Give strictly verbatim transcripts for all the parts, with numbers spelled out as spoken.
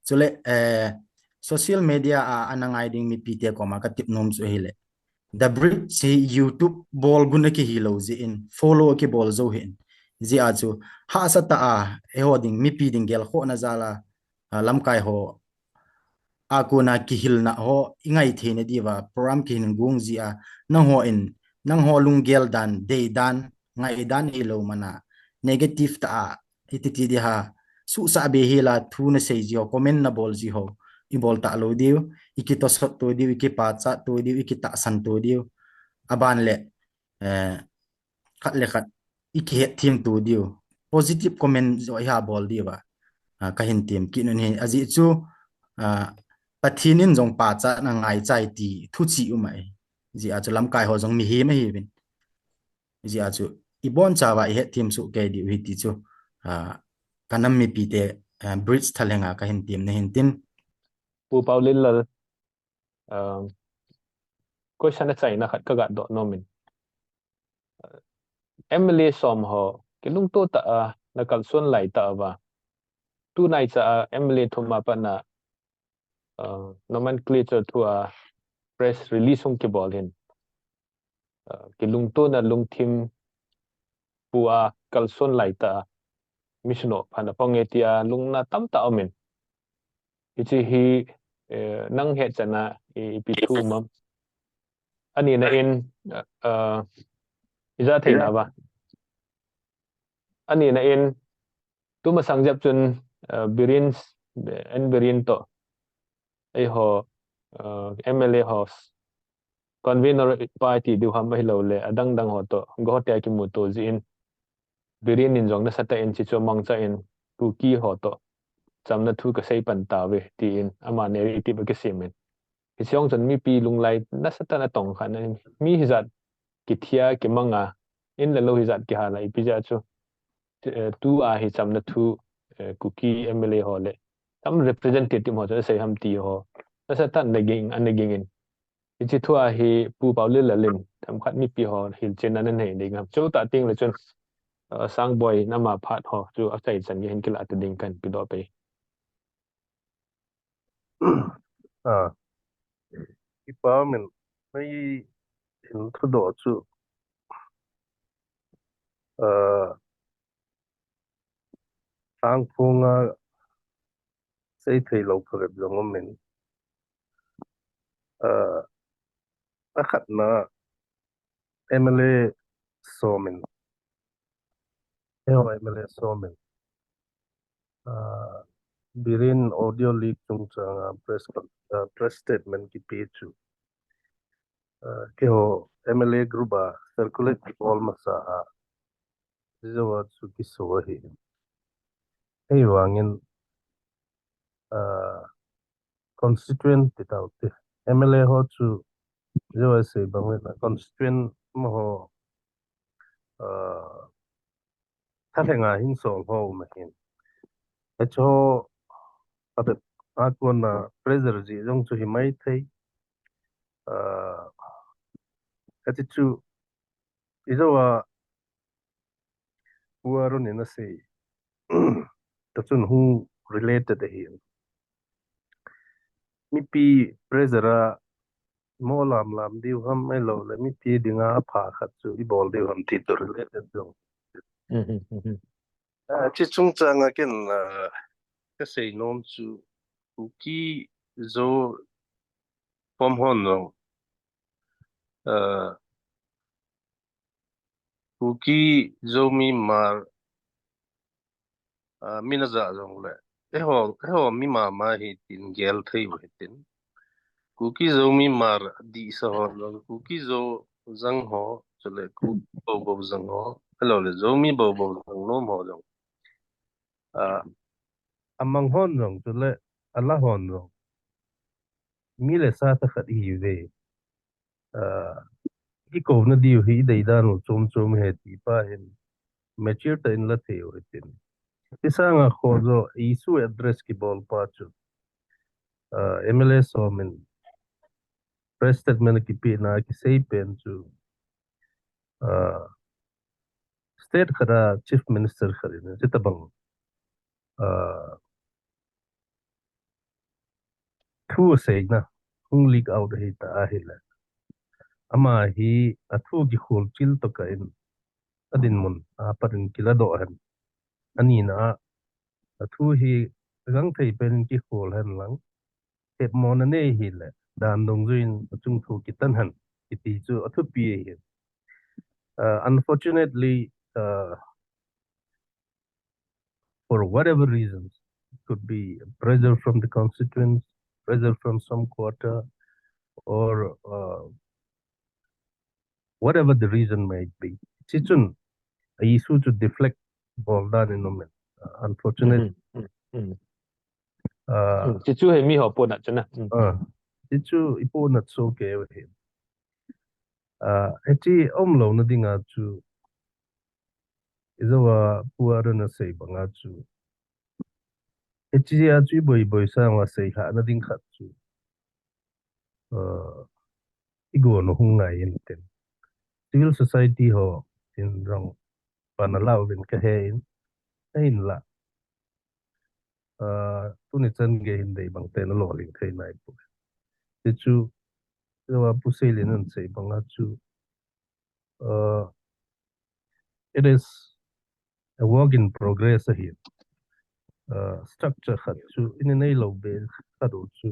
Chule, eh, social media a ana ngai ding mipite koma katip nom chu ahile, The Bridge hi YouTube bol gun akihilou jeh in, follow akibol jou ahin. Hijeh a chu, hahsa tah a, eiho ding, mipi ding gelkhohna jal a, ah, lamkai ho, a kona kihilna ho, ingai theina diuva, program kihin gong jeh a, nangho in, nangho lunggel dan, dei dan, ngai dan hilou mana, negative tah a, iti ti ding ham, suhsah be hel a, thu nasei ji ho, comment nabol ji ho, ibol talou diu, ikitosot to diu, ikipachat to diu, ikitahsan to diu. Aban le, eh, khat le khat, ikihet them to diu. Positive comment joh iha bol diuva, ah, kahin tem kit nom ahi. Ajeh chu, ah, Pathen in jong pachatna ngaicha e ti thuchih um ahi. Hijeh a chu lamkai ho jong mihem ahiuvin. Hijeh a chu, ibonchauva ihet them soh kei diu ahi ti chu, ah, kanam mipite, ah, Bridge thalheng a kahin temna ahin tin. Pu Paolallal, ah, question achaina khat kaga doh nom in. Ah, M L A som ho, kilungto tah a, nakalson lai tah uva. Tunaicha a M L A thum a pat na, ah, nomenclature thua press release hung kibol hin, ah, kilungtona lungthim pu a kalson lai tah a, mi sum ho phat na pang e tia lungna tamtah um in. Hiche hi, eh, nang hetchan a i, ipi thu um am? Anina in, ah, ah, ija theina uva. Anina in, tumasang jep chun, ah, Biren, N Biren toh, eiho, ah, M L A ho, convener pa ti diu ham ahilou le, adang dang ho toh, go tia kimuto jin, Biren in jong nasatah in hichu mangcha in, Kuki ho toh chamna thu kasei pan tauve, tin ama narrative akisem in. Hiche jong chun mipi lunglai nasatah in atong khan, mi hijat kithia kimanga, in le lou hijat kihal a, ipi jeh chu, eh, tua hi chamna thu, eh, Kuki M L A ho le, some representative ho chun asei ham ti ho, nasatah in ana ging, ana ging in. Hiche thua hi Pu Paolallal in, themkhat mipi ho hilchetna nanei ding ham. Chutah teng le chun, uh, Sangboi in ama phat ho chu achaichan gei hin kilah ta ding kahin pedoh peh. Ah. Kipa um in, neihin thudoh chu, ah, Sangphong a seithei lou phabep jong um in, ah, akhatna M L A som in, eiho M L A som in, ah, Biren audio leak chungchang a press con-, ah, press statement kipe chu, ah, keiho M L A group a circulate kibol masa a, hijou a chu kiso ahi. Ahivangin, ah, constituent ti tau te, M L A ho chu, hijou a sei bang le na constituent amaho, ah, thalheng a hin sol ho um ahin. Hiche ho a kona pressure jeh jong chu hi maithei. Ah, hiche chu, ijou a Pu Arun in asei tah chun hu related ahi. Mipi pressure a mo lam lam diu ham ahilou le, mipi dinga apha khat chu ibol diu ham ti toh related jong. Mhm, mhm. Ah, hiche chungchang a ken, ah, kasei nom chu Kuki Zo pom hon jong, ah, Kuki Zomi Hmar, ah, min aja jong le, eiho, eiho mi mama hi tin gel thei u hitin. Kuki Zomi Hmar dihsa hon jong, Kuki Zo jang ho, chule Kuki bobo jang ho, ahilou le Zomi bobo jang nom ho jong, ah, amang hon jong, chule ala hon jong, mi le sa tah khat ihiuve. Ah, kikouna diu hi idei dan u chom chom ahi ti pa hin mature tah in la thei u hitin. Hiche sanga kho jo issue address kibol pa chu, ah, M L A som in press statement kipehna kisei pen chu, ah, state khat a chief minister khat in, hiche tabang, ah, thu seina hung leak out ahi ta ahile, ama hi athu kikhol chil tokah in adinmun a pat in kiladoh hen. Anina a, athu hi gangthei pen in kikhol hen lang, hepmona nei hile, dan dungjuiyin achung thu kitan hen, kiti chu athupi ahi. Uh, unfortunately, uh, for whatever reasons, it could be pressure from the constituents, pressure from some quarter, or uh, whatever the reason might be. Hiche chun a issue chu deflect bol dan in um in, uh, unfortunate. Mhm, mhm, mhm. Uh, Hmm, hiche chu hi miho ponat chu na. Hmm. uh, hiche chu i ponat soh kei u ahi. Uh, hiche umlouna dinga chu, ijou a Pu Aaron asei banga chu, hiche a chu i boi boi sang uva seilhahna ding khat chu, uh, i gon u hung ngai in tin, civil society ho in jong pan ala uvin kahe in, ahinla, uh, tuni chan gei hin dei bang ten alolhing thei nai poi. Hiche chu, ijou a Pu Seilin in asei banga chu, uh, it is a work in progress ahi. Uh, structure khat chu i nei lou be khat u chu,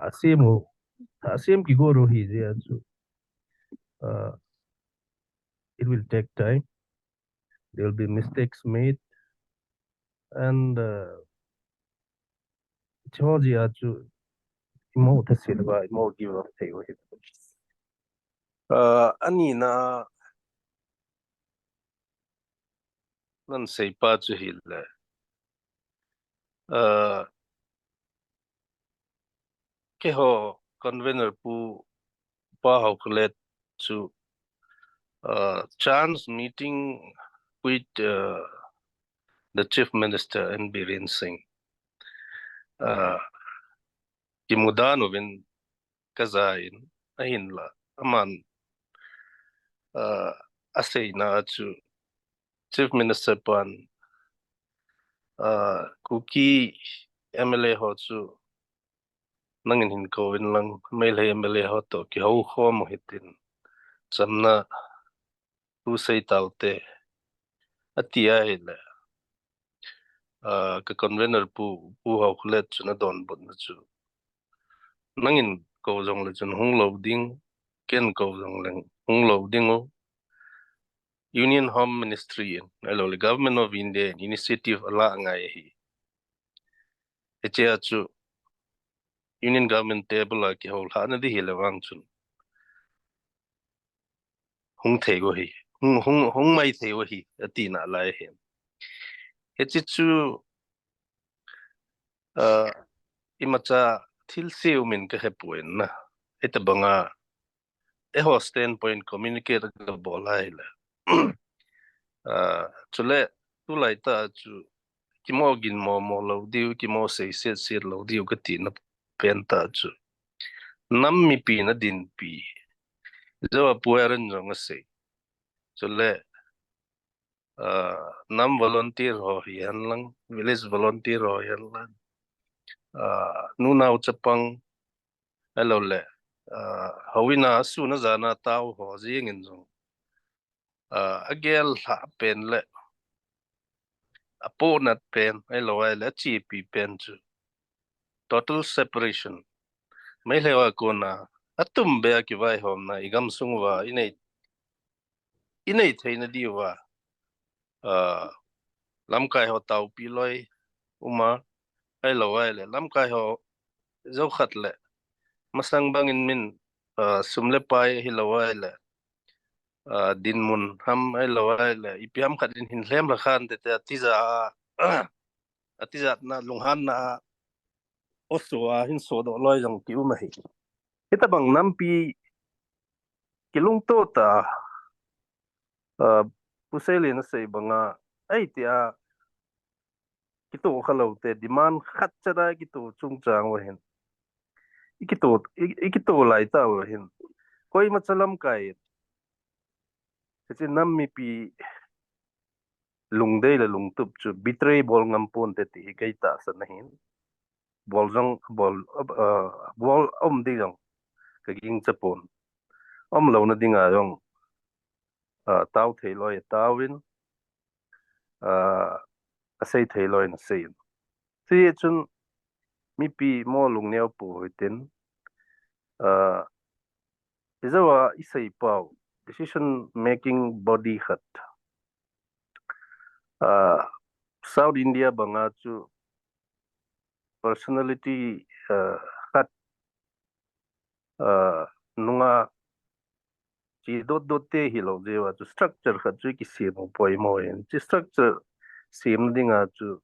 asem u, asem kigo u ahi jeh a chu, uh, it will take time. There will be mistakes made, and uh, hiche ho jeh a chu i mo thasil uva, i mo give up thei u ahi. Uh, anina a nan seipa chu hile, uh, keiho convener Pu Pa Haokholet chu, uh, chance meeting with, uh, the Chief Minister N Biren Singh, uh, kimu dan uvin kaja in, ahinla, aman, uh, aseina chu Chief Minister pan, uh, Kuki M L A ho chu nangin hin kou in lang, Meitei M L A ho toh kihou khom u hitin, chamna thu sei taute, ati ahile, uh, ka convener Pu, Pu Haokholet chun adonbutna chu, nangin kou jongle chun hung lou ding, ken kou jongle hung lou ding u, Union Home Ministry in, ahilou le Government of India in initiative ala ngai ahi. Hiche a chu Union Government table a kihoulhahna ding hile vang chun hung thei u ahi, hung, hung, hung mai thei u ahi, ati nalai ahi. Hiche chu, uh, imacha thilse um in kahe poi na. Hitabanga eiho standpoint communicate kabol ahile, uh, chule tulai tah chu kimo ginmo mo lou diu, kimo seiset set lou diu katina pen tah chu, nam mipin adinpi, ijou a Pu Aaron jong asei. Chule, uh, nam volunteer ho hihen lang, village volunteer ho hihen lang, uh, nu nao chapang, ahilou le, uh, houin a sun a jan a tao ho jeng in jong, uh, agel lhah pen le apohnat pen, ahilou ahile achepi pen chu total separation. Meitei ho a kona atum beh a kivaihomna, i gamsung uva inei, inei theina diuva, uh, lamkai ho taopi loi uma, ahilou ahile lamkai ho jou khat le masang bangin min, uh, sum le pai ahilou ahile, uh, dinmun ham ahilou ahile ipi ham khat in hin lhem lha khan tete atija a, atijatna, lunghanna a, oso a hin sodoh loi jong kium ahi. Hitabang nampi kilungto tah a, uh, Pu Seilin asei banga, ahitia kitoh kha loute, demand khat chat a kitoh chungchang uva hin, ikitoh, i, ikitoh lai tah uva hin, koimacha lamkai in hiche nam mipi lungdei le lungtup chu betray bol ngam ponte ti hi kei tahsan ahin. bol jong, bol, uh, bol um ding jong ka ging chapon. Um lo na ding a jong, uh, tao thei loi tao in, uh, a sei thei loi na sei in. Ti chun mipi mo lungneo po hitin, uh, izawa isei pau, decision making body khat. Uh, South India banga chu personality, uh, khat, uh, nunga chi dot dot te hi lo jeh a chu structure khat chu kisem u poimo in. Chi structure sem ding a chu,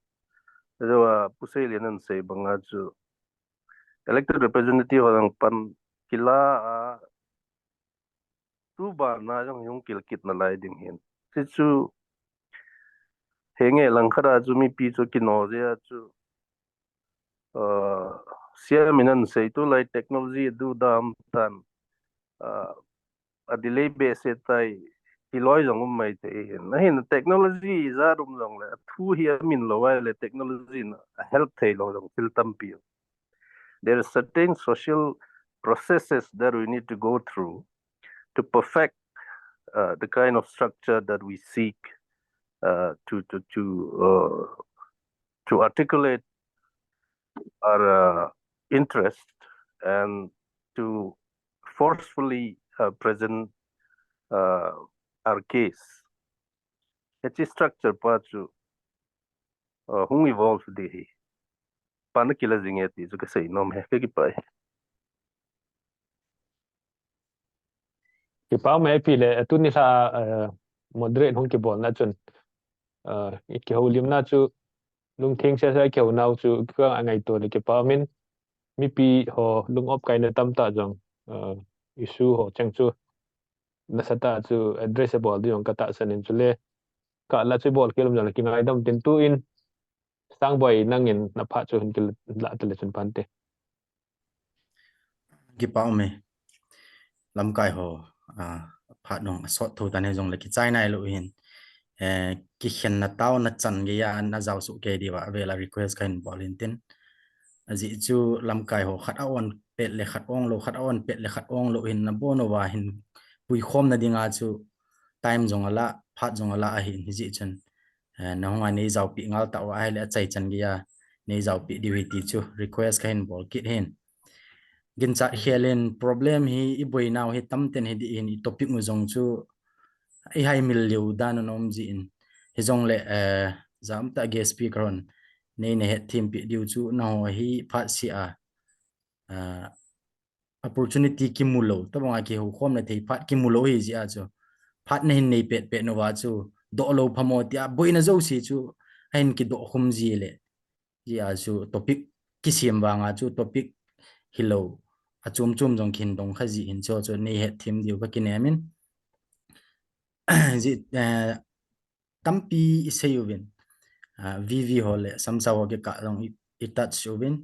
jeh a Pu Seilian in sei banga chu elected representative ho lang pan kila a tu ban na jong hung kil kit na lai ding hin. Ti chu henge lang khat a chu mipi chu kino jeh a chu, uh, siam in an sei tu lai technology du dam tan, uh, a delay be se tai, ti loi jong um mai te hin. Na hin technology za dum jong le, thu hi a min lo ai le technology na a help thei lo jong thil tampi. There are certain social processes that we need to go through to perfect, uh, the kind of structure that we seek, uh, to, to, to, uh, to articulate our, uh, interest and to forcefully, uh, present, uh, our case. Hiche structure pa chu, uh, hung evolve ding hi. Pan a kila jing e ti chu ka sei nom e, ka kipah e. Kipah e pi le, tuni la, uh, moderate hung kibol na chun, uh, i kihoulim na chu, lungtheng sese kihou nau chu, ka ngaito le kipah min, mipi ho lung op kai na tam ta jong, uh, issue ho cheng chu, nasatah chu address a bol ding jong ka tahsan in chule, ka la chu bol khel um jong le kingaidam tin tu in, Sangboi nangin na phat chu hin kila tele chun pante. Kipah e. Lamkai ho, ah, phat nung a sot tho tan he jong le kichai nai lo hin. Eh, kikhen na tao na chan gei a na jao su ke diu a vela request ka hin bol in tin. Ajeh chu lamkai ho khat a on pet le khat ong lo, khat a on pet le khat ong lo hin na bon uva hin puikhom na ding a chu time jong a la, phat jong a la ahin hijeh chun. Eh, na hung a nei jaopi ngal ta uva ahile a chai chan gei a nei jaopi diu hi ti chu request ka hin bol kit hin. Ginchat khel in problem hi i boi nau hi tam ten hi ding hin i topic u jong chu i hai mil liu dan u nom jeh in. Hi jong le, eh, jam ta guest speaker hon nei na het thim pi diu chu na ho hi phat si a, ah, opportunity kimu lo, tabang a kihou khom na thei phat kimu lo hi jeh a chu. Phat na hin nei pet pet nau va chu, doh lo phamo ti a, boina jouse chu, a hin kidoh khum ji le. Jeh a chu topic kisem vang a chu topic hi lo. A chom chom jong khin dong kha ji hin chu chu nei het thim diu ka kinem in. Ji, eh, tampi i sei uvin. Ah, V V ho le Samsao ho kikah jong i, i touch uvin.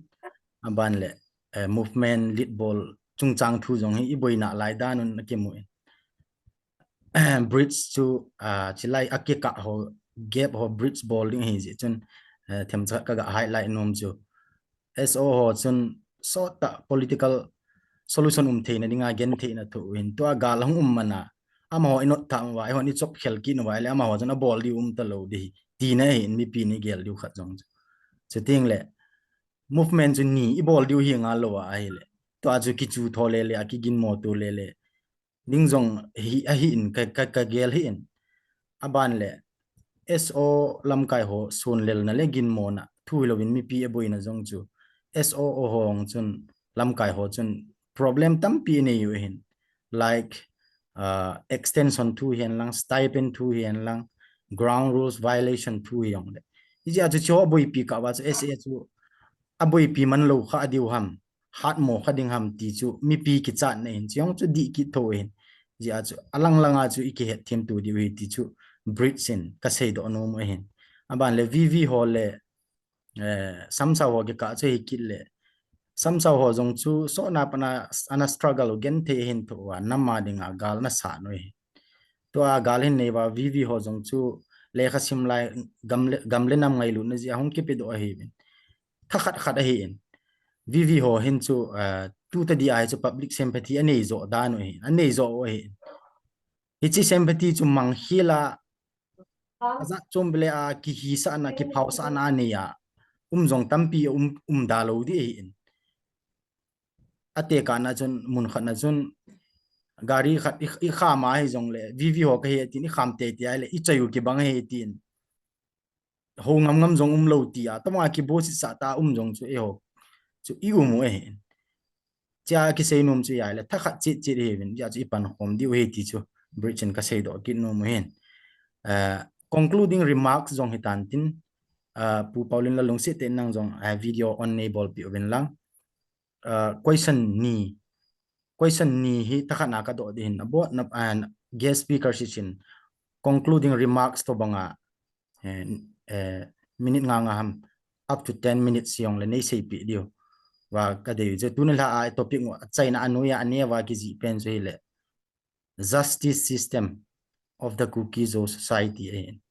Aban le, eh, movement lead bol chungchang thu jong hi i boina lai dan un na kimu in. Bridge chu, ah, chilai a kikah ho, gap ho bridge bol ding hi jeh chun, eh, themcha ka ga highlight nom chu. S O ho chun sot ta political solution um theina dinga gen theina thu hin tua gal hung um mana. Amaho i not tham uva, eihon i chop khel kit uva, le amaho chun a bol diu um ta lo ding hi. Tina hi in mipi ni gel diu khat jong chu. Chuting le movement chu ni i bol diu hi ngal lo a ahile. Tua chu kichu tho le le, a kiginmo tu le le. Ding jong hi, ahi in, ka, ka, ka gel hi in. Aban le, S O lamkai ho, sun lel na le ginmo na, thu hi lo in mipi a boina jong chu. S O ho hung chun, lamkai ho chun, problem tampi nei u hin. Like, uh, extension thu hihen lang, stipend thu hihen lang, ground rules violation thu hi jong le. Hijeh a chu chu a boipi kah uva chu S A chu a boipi man lo kha diu ham, hat mo kha ding ham ti chu mipi kichat na hin chu jong chu dih kit tho hin. Jeh a chu a lang lang a chu i kihet thim tu diu hi ti chu bridge in ka sei doh nom u hin. Aban le V V ho le eh, Samsao ho kikah chu hi kit le. Samsao ho jong chu sot na pana ana struggle u gen thei hin thu a nam a dinga gal na sa noi hi. Tua gal hin nei uva V V ho jong chu lekha sim lai gam le, gam le nam ngailutna jeh a hung kipe doh ahi vin. Tha khat khat ahi in. VV ho hin chu, eh, tu tadi a hi chu public sympathy anei jo dan u ahi, anei jo u ahi. Hiche sympathy chu mangkhel a, ajat chom bile a kihisahna, kiphaosahna anei a, um jong tampi um, um da lou di ahi in. Atekah na chun, mun khat na chun, gari khat i, i kham a hi jongle, VV ho kahi tin, i kham teitei a le, i choi u kibang ahi tin. Ho ngam ngam jong um lou ti a, tama kibosah ta um jong chu eiho chu i um u ahi. Chea kisei nom chu ahile, thakhat chet chet ahi vin, chea chu i pankhom diu ahi ti chu, bridge in kasei doh kit nom u ahin. Eh, concluding remarks jong hitan tin, eh, Pu Paulin la lungset tah in nang jong, eh, video on nei bolpeh uvin lang. Eh, question ni, question ni hi thakhat na kadoh ding ahin, abon a, eh, guest speaker session, concluding remarks tobang a, eh, eh, minute nga nga ham, up to ten minutes jong le nei seipeh diu va kadei u chu. Tuni lha a topic u achaina a noi a aneo va kijih pen chu hile, justice system of the Kuki-Zo society ahin.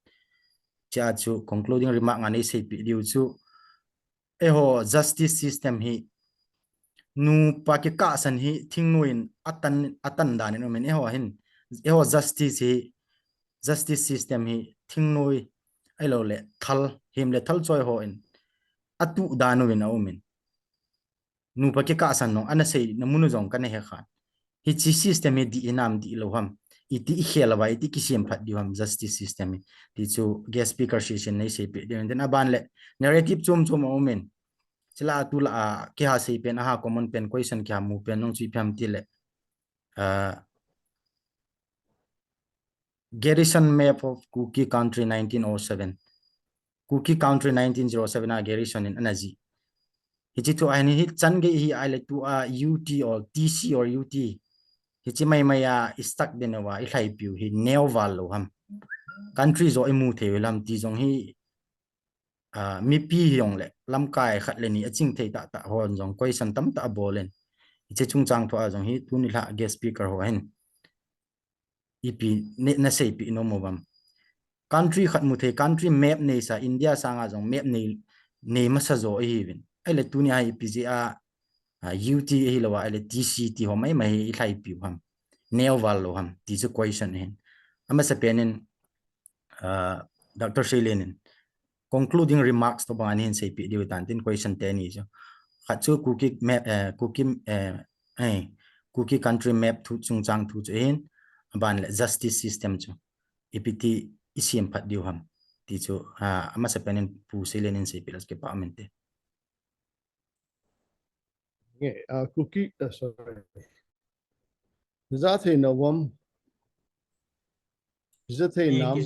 Chea chu concluding remark nga nei seipeh diu chu, eiho justice system hi, nupa kikahsan hi thingnoi in atan, atan dan in um in, eiho hin, eiho justice hi, justice system hi thingnoi, ahilou le thal, him le thal choi ho in atuh dan u in aum in. Nupa kikahsan nung ana seina mun u jong kana he khan. Hiche system hi dih hinam dih lou ham. Iti i khel uva, iti kisemphat diu ham justice system hi. Ti chu guest speaker session nei seipeh diu. Then aban le narrative chom chom aum in. Chule tulai a kiha sei pen, aha common pen, question kiha mu pen nung chu ipi ham tile, ah, garrison map of Kuki country nineteen oh seven. Kuki country nineteen zero seven a garrison in ana jih. Hiche thu ahin hi chan gei hi ahile tua U T or T C or U T. Hiche mai mai a i stuck den uva i lhaipiu hi neo val lou ham. Country jo i mu thei u lam ti jong hi, ah, mipi hi jong le lamkai khat le ni aching thei tah tah hon jong question tamtah abol in. Hiche chungchang thu a jong hi tuni lha guest speaker ho hin ipi ne, na seipeh nom u vam. Country khat mu thei, country map nei sa, India sanga jong map nei, nei masa jo ahi vin. Ahile tuni a ipi jeh a, ah, U T ahilou a, ahile T C ti ho mai mai hi i lhaipiu ham. Neo val lou ham, ti chu question ahin. Amasa pen in, ah, Doctor Seilen in, concluding remarks tobang a nei hin seipeh diu tan tin question teni chu. Khat chu Kuki map, eh, Kuki, eh, eh, Kuki country map thu chungchang thu chu ahin, aban le justice system chu ipi ti i semphat diu ham ti chu, ah, amasa pen in Pu Seilen in seipeh le chu kipah um inte. Nge, ah, Kuki, ah, sorry. Jathei na vam. Jathei nam.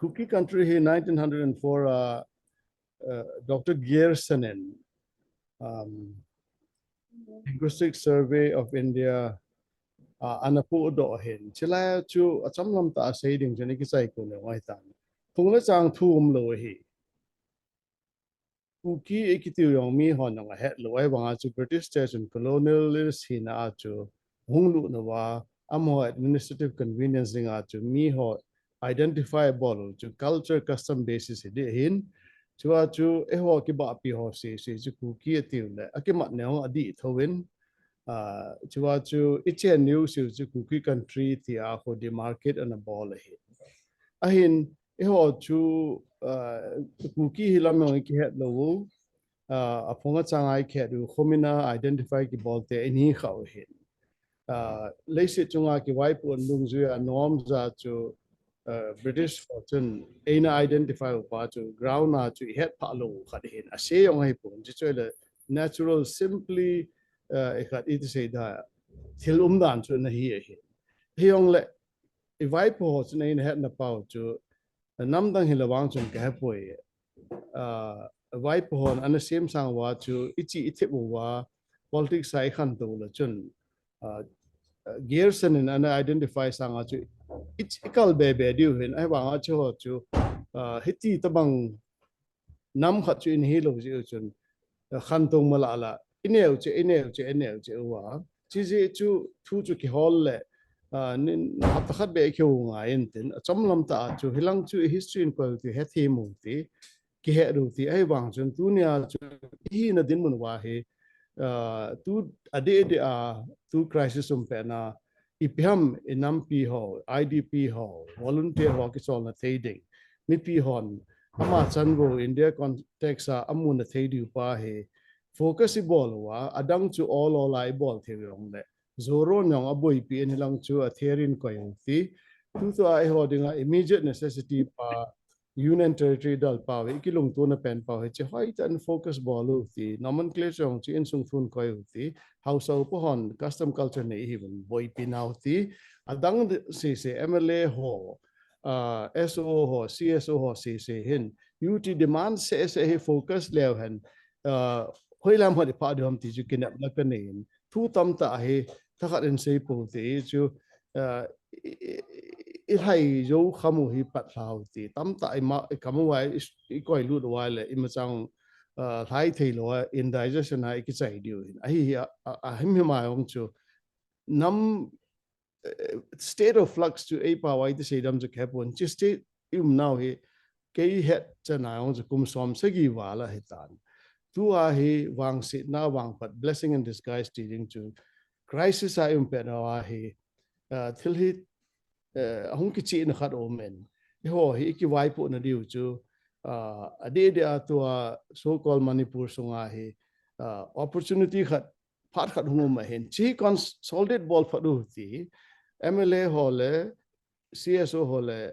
Kuki country hi nineteen hundred and four, ah, ah, Doctor Grierson in, um, Linguistic Survey of India, ah, ana pudoh ahin. Chulai chu achomlam tah a sei ding chun i kichai kon le ngai tan. Phung le chang thu umlou ahi. Kuki ikitiu jong mi hon jong ahet lou, ahivanga chu British te chun colonialist hina a chu hung lut nauva, amaho administrative convenience dinga chu mi ho identify bol u chu culture custom basis hi ding ahin, chua chu eiho kibahpi ho sese chu Kuki atiu le akimat neo adih thouvin, ah, chua chu ichen niu siu chu Kuki country tia ho demarcate ana bol ahi. Ahin, eiho chu, ah, Kuki hi lam jong ikihet lou u, ah, aphung achanga ikihet u, khomin a identify kibol te ihi khah u ahin. Ah, leiset chunga kivaipohna dungjuia norms a chu, ah, British ho chun eina identify u pa chu ground a chu ihet phah lou u khat ahin. Ase jong ahipon, chuchu le natural, simply, ah, ikhat iti sei da, thil umdan chu ana hi ahin. Hijongle, ivaipo ho chun eina hetna pau chu, namdang hile vang chun kahepoi. Ah, vaipo hon ana semsang uva chu iche ithep uva politics a ikhantou le chun, ah, Grierson in ana identify sanga chu i, ikal bebe diu ahin, ahivanga chu ho chu, ah, hiti tobang nam khat chu ihi lou jeh u chun, ah, khantou mala la, ineo che, ineo che, ineo che uva. Chujeh chu thu chu kihol le, ah, ni, hapta khat beh kihou ngai intin, achomlam tah a chu, hilang chu history in koi u ti, hethem u ti. kihe lou ti ahi vang chun tunia chu ihina dinmun uva hi, ah, tu adeh deh a tu crisis um pet na ipi ham inampi ho, I D P ho, volunteer ho kicholna thei ding. Mipi hon ama chanvo India context a amuna thei diu pa hi focus ibol uva, adang chu ol ol a ibol thei u jongle. Zoron jong aboipi in hilang chu a theory in koi u ti. Tutua eiho dinga immediate necessity pa Union Territory dal pau hi, ikilungtona pen pau hi, chi hoitah in focus bol u ti, nomenclature jong chi insung thun koi u ti, Haosa upa hon custom culture nei hi vun boipi nau ti, adang sese M L A ho, ah, S O ho, C S O ho sese hin, U T demand sese hi focus leu hen, ah, hoilam hot ipha diu ham ti chu kinepna kanei in, thu tamtah hi, thakhat in sei pou ti chu, ah, i, i, i, ilhai jou kham u hi pat lhau ti. Tamtah ima, i kam uva i, ikoi lut uva le, ima chang, ah, lhai thei lou a, indigestion a ikichai diu hin. Ahi hi, a, a, a him him a jong chu. Nam, eh, state of flux chu ei pau a iti sei dam chu khe pon. Chi state i um nau hi, kei het chan a jong chu kum som sagi val ahi tan. Tua hi vangsetna, vangphat, blessing in disguise ti ding chu. Crisis a i um pet nau a hi, ah, thil hi, eh, ahung kichihna khat um in. Eiho hi ikivaipohna diu chu, ah, adeh deh a tua so-called Manipur sunga hi, ah, opportunity khat, phat khat hung um ahin. Chi consolidate bol phat u ti, M L A ho le, C S O ho le,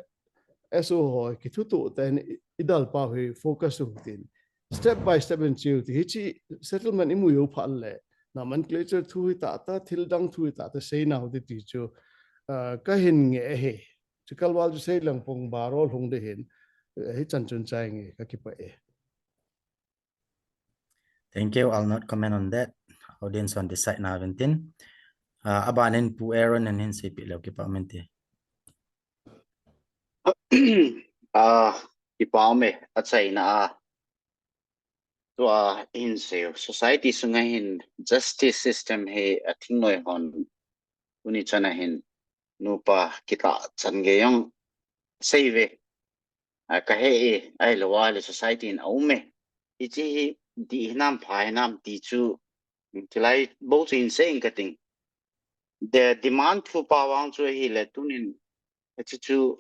S O ho kithutuh tah in i, idal pau hi focus u tin. Step by step in chi u ti. Hichi settlement imu jou phat le, nomenclature thu hi tahtah, thil dang thu hi tahtah, sei nau ti ti chu, ah, kahin nge hi. Chu kalval chu sei lang pong baro lhung ding hin, eh, hichan chun chai nge kakipah e. Thank you. I'll not comment on that. Audience hon decide na uvin tin. Ah, abanin Pu Aaron in hin seipeh leu kipah um inte. Ah, kipah um e, achaina a. Tua hin sei u. Society sunga hin justice system hi a thingnoi hon tuni chan a hin nupa kitah chan gei jong sei ve. A, kahe e, ahilou a le society in a um e. Hichi hi dih hinam pha hinam ti chu, kilai bou chu hin sei ing kating. The demand thu pa vang chu ahile tunin, hichi chu,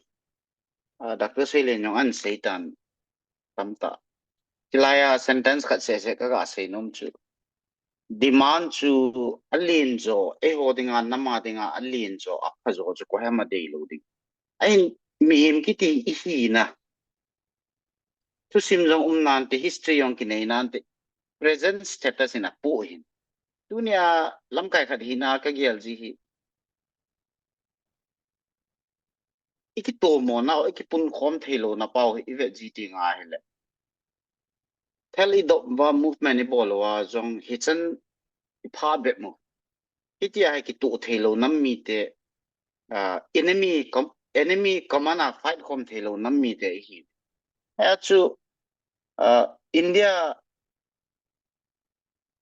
a, Doctor Seilen jong an sei tan tamtah. Kilai a sentence khat sese kaga sei nom chu. Demand chu alen jo, eiho dinga, nam a dinga alen jo, apha jo chu koiham adei lou ding. Ahin mihem kiti ihina. Thusim jong um nante, history jong kinei nante, present status in apoh hin. Tunia lamkai khat hina kagel ji hi. Ikitomo na, ikipunkhom thei lou na pau hi ivet ji ti ngai hile. Thal idop uva movement ibol uva jong hichan ipha bep mo. Hitia hi kitoh thei lou nam mite, ah, enemy com-, enemy command a fight khom thei lou nam mite ihi. Hichu, ah, India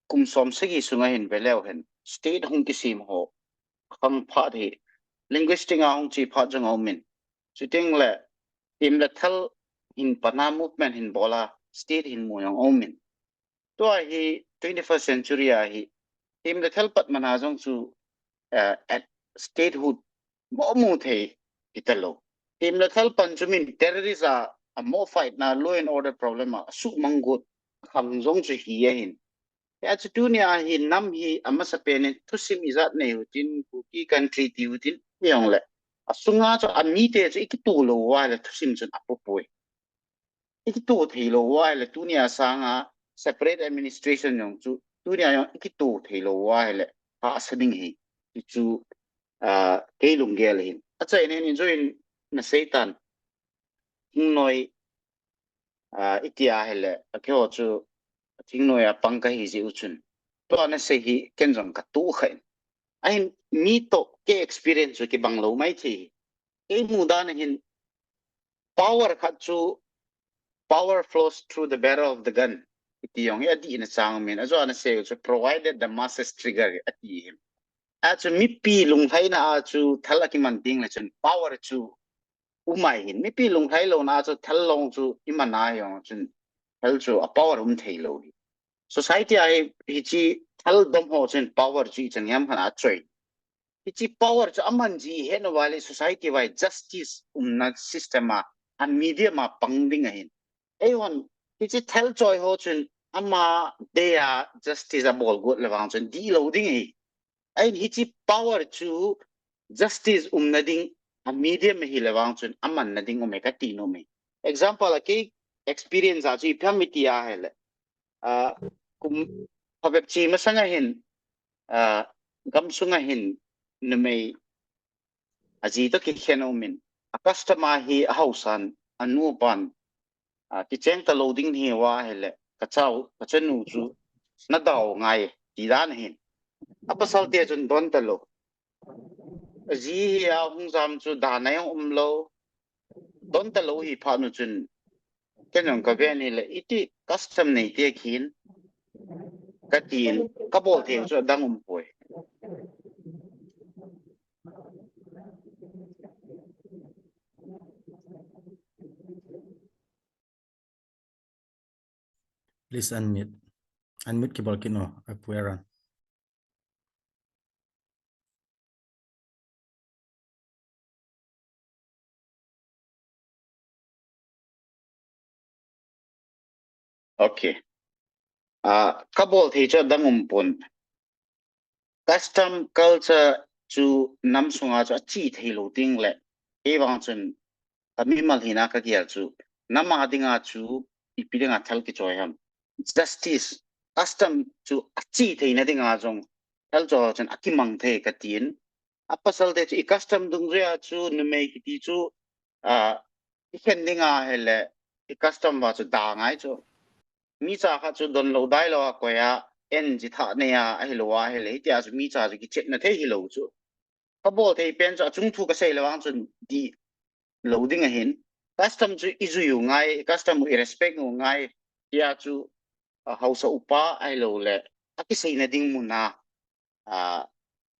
kum som sagi sunga hin veleu hen state hung kisem ho khang phat hi linguistic a hung chi phat jong aumin. Chuteng le, hem le thal hin pan a movement hin bol a state hin mu jong aumin. Tua hi twenty-first century a hi hem le thal pat man a jong chu, eh, at statehood mo mu thei hita lou. Hem le thal pan chu min terrorist a, amo fight na law and order problem a sumang got khang jong chu hi ahin. Hichu tunia hi nam hi amasapen in thusim ijat nei utin, Kuki country ti utin, hijongle asunga chu amite chu ikitoh lou uva le thusim chun apoh poi. Ikitoh thei lou uva le tunia sanga separate administration jong chu tunia jong ikitoh thei lou uva le hahsa ding hi. Hichu, ah, kei lunggel hin. Achaina in join na seitan. Thingnoi, ah, itia hile, akeo chu thingnoi a pang kahi ji u chun. Tua na sei hi ken jong katoh kha in. Ahin mi toh kei experience chu kibang lou mai thei. Kei mudan a hin power khat chu, power flows through the barrel of the gun. Iti jong hi adihna chang min. Ajo ana sei u chu provided the masses trigger ati hi. Achu mipi lunglhaina a chu thal akiman ding le chun power chu umai hin. Mipi lunglhai louna a chu thal long chu iman a jong chun thal chu a power um thei lou hi. Society a hi, hichi thal dom ho chun power chu ichan ham khan a choi. Hichi power chu aman ji he no vale society vai justice umna system a, a medium a pang ding ahin. Ei hon, hichi thal choi ho chun ama dei a justice a bol got le vang chun di lou ding hi. Ahin hichi power chu justice umna ding a medium hi le vang chun aman na ding um e ka ti nom e. Example a kei experience a chu ipi ham iti a hele. Ah, kum phabep chi masang a hin, ah, gam sunga hin numei aji to kikhen umin. A customer hi a hausan, a nu pan, ah, kicheng ta lou ding hi va hele, ka chau, ka chanu chu na dau ngai ti dan hin. A pasal te chun don ta lou. Aji hi a hung jam chu dan a jong um lou. Don ta lou hi pha nu chun. Ken jong ka ven hi le, iti custom nei te khin. Ka tin, ka bol thei chu dang um poi. Please unmute. Unmute kibol kit no, Apu Aaron. Okay. Ah, ka bol thei chu dang um pon. Custom culture chu nam sunga chu a chi thei lou ding le. Kei vang chun ka mimal hina ka gel chu. Nam a dinga chu ipi dinga thal kichoi ham. Justice, custom chu a chi theina dinga jong thal choi chun a kimang thei ka tin. A pasal te chu i custom dungjuia chu numei kiti chu, ah, i khen dinga hele i custom va chu da ngai chu. Mi cha kha chu don lou dai lou a koi a en ji tha nei a, ahi lou a hele, hitia chu mi cha chu kichetna thei hi lou chu. Ka bol thei pen chu a chung thu ka sei le vang chun di lou ding ahin. Custom chu i jui u ngai, custom u i respect u ngai, tia chu, ah, hausa upa ahi lou le, a kiseina ding mun a, ah,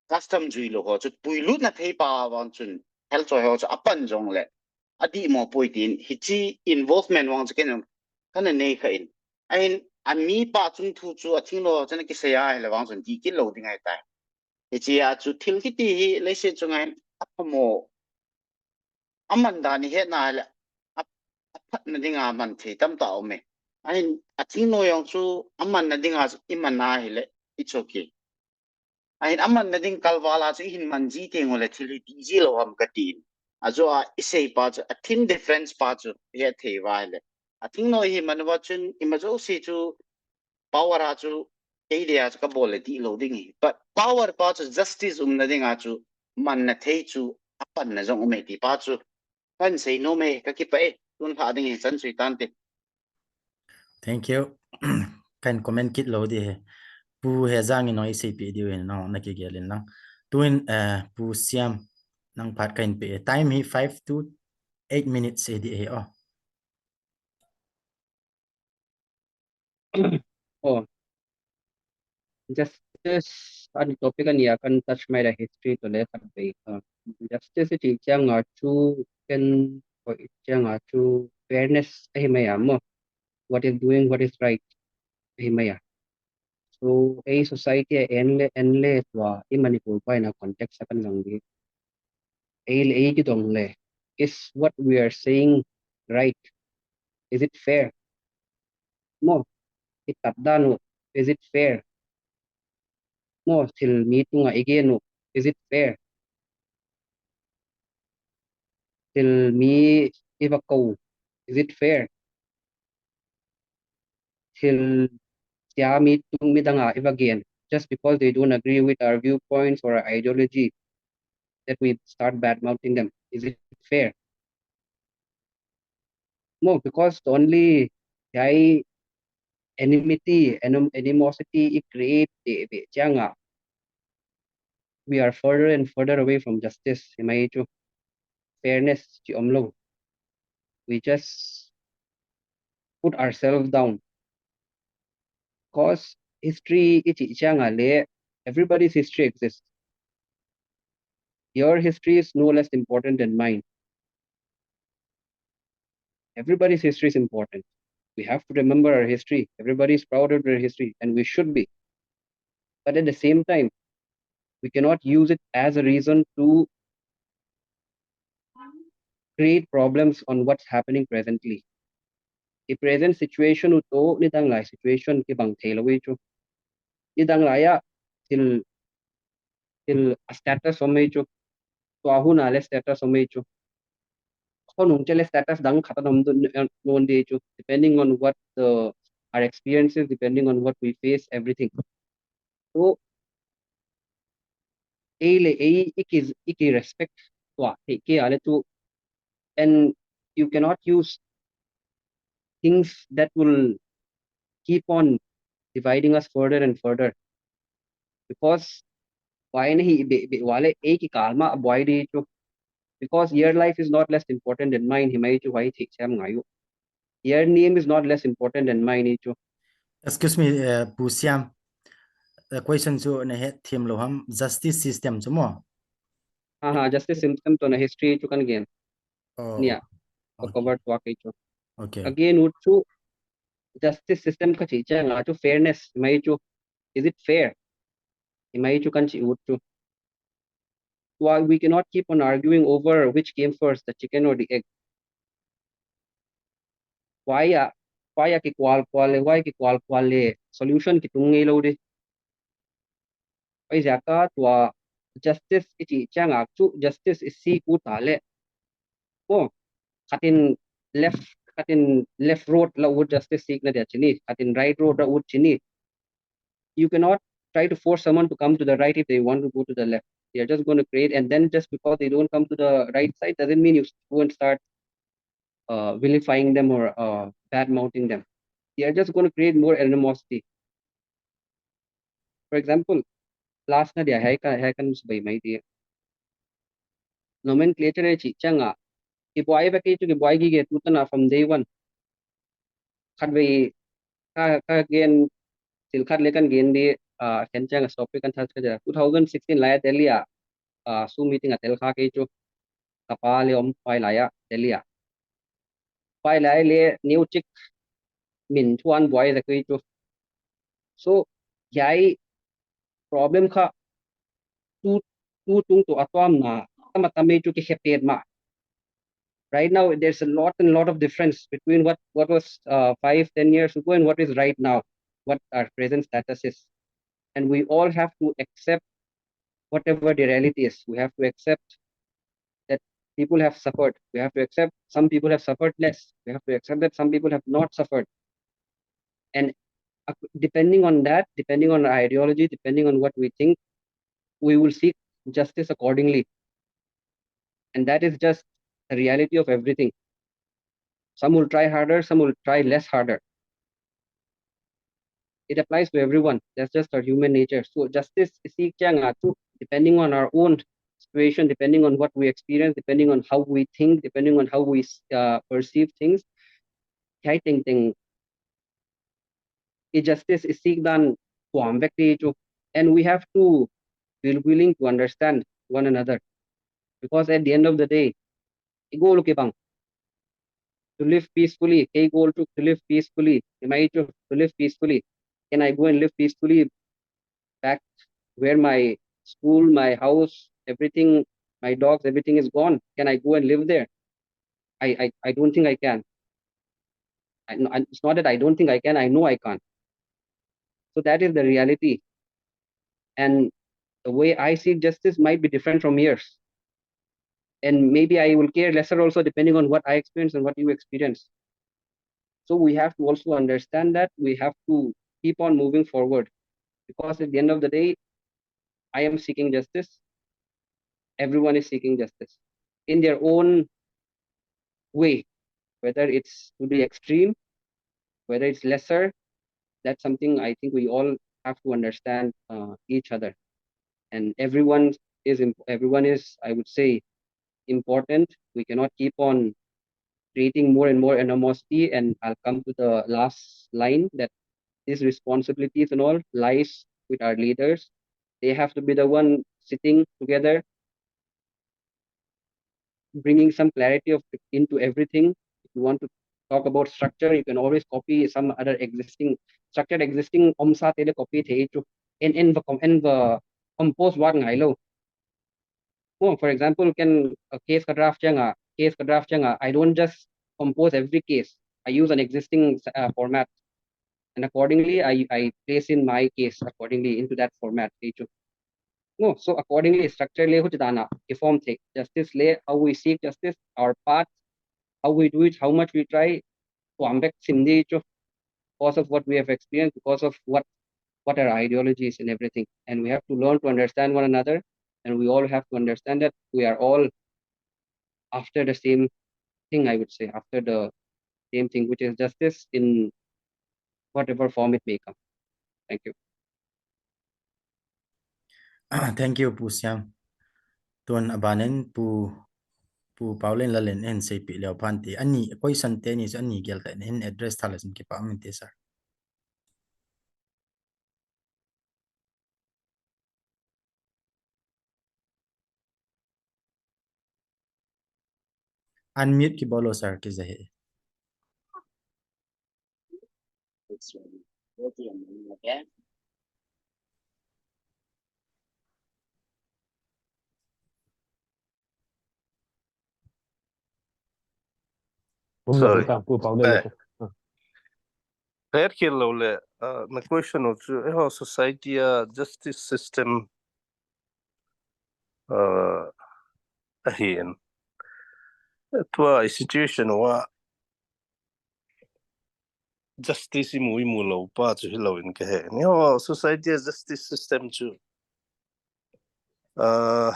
custom jui lou ho chu puilut na thei pa vang chun, thal choi ho chu a pan jong le, a di mo poi tin, hichi involvement vang chu ken jong, ka na nei kha in. Ahin, a mi pa chung thu chu a thing lou ho chu na kisei a, hele vang chun di kit lou ding ahi tai. Hichi a chu thil kiti hi leiset chunga hin a phamo, a man dan i hetna le a, a phatna dinga man thei tam ta um e. Ahin a thingno jong chu a manna dinga chu i man a hile it's okay. Ahin a manna ding kalval a chu i hin man ji teng u le thil hi ti ji lou ham ka tin. A chu a i sei pa chu a thin difference pa chu i het thei va hile. A thingno i hi man uva chun i ma jouse chu power a chu kei dia chu ka bol le di lou ding hi. But power pa chu justice umna dinga chu manna thei chu a panna jong um e ti pa chu kan sei nom e, ka kipah e, tun lha ding hi chan sui tan te. Thank you. Kan comment kit lou di he. Pu Hejang in hoi sei pi diu hin no na kigel in lang. Tuin, eh, Pu Siam nang phat kan pe. Time hi five to eight minutes e di he o. Oh. Justice ani topic ani a kan touch mai la history to le khat vei. Ah, justice ti chang a chu ken ko chang a chu fairness ahi mai a mo. What is doing, what is right ahi mai a. So, ei society a en le, en le tua, i Manipur pa in a context a kan lang di. Ei le, ei kidong le, is what we are saying right? Is it fair? Mo, i tat dan u, is it fair? Mo, thil mi tunga i gen u, is it fair? Thil mi i va ko u, is it fair? Thil tia mi tung mi danga i va gen. Just because they don't agree with our viewpoints or our ideology, that we start bad mouthing them. Is it fair? No, because only the enmity, anim- animosity it create the, the changa. We are further and further away from justice, hi mai chu. Fairness chi om lo. We just put ourselves down. Cause history i chi changa le, everybody's history exists. Your history is no less important than mine. Everybody's history is important. We have to remember our history. Everybody is proud of their history, and we should be. But at the same time, we cannot use it as a reason to create problems on what's happening presently. I present situation u toh nidang lai situation kibang thei lou ahi chu. Nidang lai a thil, thil a status um ahi chu. Tua hun a le status um ahi chu. Khonung cheh le status dang khat ana um dun, eh, nom ding ahi chu. Depending on what the, our experiences, depending on what we face, everything. So, ei le ei, i ki, i ki respect tua, thei kei a le chu, and you cannot use things that will keep on dividing us further and further. Because buai na hi be, be, wa le ei kikal ma buai ding chu. Because your life is not less important than mine, hi mai chu, huai thei chem ngai u. Your name is not less important than mine, hi chu. Excuse me, uh, Pu Siam. The question chu na het them lou ham, justice system chu mo? Ha, ha, justice system toh na history chu kan gen. Oh. Nia. Okay. Cover tua kei chu. Okay. Again, u chu justice system ka chih chang a chu fairness, hi mai chu, is it fair? Hi mai chu kan chih u chu. Why we cannot keep on arguing over which came first, the chicken or the egg? Why a, why a kikual kual le, why kikual kual le, solution kitung ngei lou ding. Huaijiak a tua justice i chih chang a chu justice i seek u ta le. Oh, khat in left, khat in left road la ut justice seek na dia chini, khat in right road la ut chini. You cannot try to force someone to come to the right if they want to go to the left. They are just going to create, and then just because they don't come to the right side doesn't mean you go and start, uh, vilifying them or, uh, bad mouthing them. They are just going to create more animosity. For example, last na dia hiai ka, hiai kan bai mai dia. Nomenclature i chih chang a, kibuai vek ahi chu, kibuai gige tu tan a from day one. Khatvei ka, ka gen, thil khat le kan gen ding, ah, khen chang a stop kan thal ka ja. Two thousand sixteen lai a Delhi a, ah, Zoom meeting a tel kha kei chu. Ka pa le om pai lai a Delhi a. Pai lai le neo chik min thuan buai le kei chu. So, hiai problem kha tu, tu tung toh a tuamna, tam a tam ahi chu, kihepet ma. Right now, there's a lot and lot of difference between what, what was, uh, five, ten years ago and what is right now, what our present status is. And we all have to accept whatever the reality is. We have to accept that people have suffered. We have to accept some people have suffered less. We have to accept that some people have not suffered. And ac-, depending on that, depending on our ideology, depending on what we think, we will seek justice accordingly. And that is just the reality of everything. Some will try harder, some will try less harder. It applies to everyone. That's just our human nature. So justice i seek chang a chu, depending on our own situation, depending on what we experience, depending on how we think, depending on how we, uh, perceive things, hiai tengteng i justice i seek dan tuam vek ding chu. And we have to be willing to understand one another. Because at the end of the day, i goal u kibang. To live peacefully, kei goal chu to live peacefully, hi mai chu, to live peacefully. Can I go and live peacefully back where my school, my house, everything, my dogs, everything is gone? Can I go and live there? I, I, I don't think I can. I, no, I, it's not that I don't think I can, I know I can't. So that is the reality. And the way I see justice might be different from yours. And maybe I will care lesser also, depending on what I experience and what you experience. So we have to also understand that we have to keep on moving forward, because at the end of the day, I am seeking justice. Everyone is seeking justice in their own way, whether it's to the extreme, whether it's lesser. That's something I think we all have to understand, uh, each other. And everyone is imp-, everyone is, I would say, important. We cannot keep on creating more and more animosity. And I'll come to the last line, that these responsibilities and all lies with our leaders. They have to be the one sitting together, bringing some clarity of, into everything. If you want to talk about structure, you can always copy some other existing structure, existing omsa te le copy thei chu. En en va com en va compose wat ngai lo. Oh, for example, can a case ka draft chang a, case ka draft chang a, I don't just compose every case. I use an existing uh, format, and accordingly, I, I place in my case accordingly into that format. Thei chu. No, so accordingly, structure le huchi dan a, ki form thei, justice le, how we seek justice, our path, how we do it, how much we try, to ambek sim di chu, because of what we have experienced, because of what what our ideologies and everything. And we have to learn to understand one another, and we all have to understand that we are all after the same thing, I would say, after the same thing, which is justice in whatever form it may come. Thank you. Thank you, Pu Siam. Tun abanin Pu Pu Paulin Lalin in seipeh leo phan te. Ani question te ni chu ani gel ta in address tha le chun kipa min te, sir. Unmute ki bolo, sir, ki jahe. Sorry. Eh. Ret khel lou le, uh, na question u chu, eiho society a justice system, uh, ahin. Tua i situation uva justice imu imu lou pa chu hilou in kahe. Eiho society a justice system chu, uh,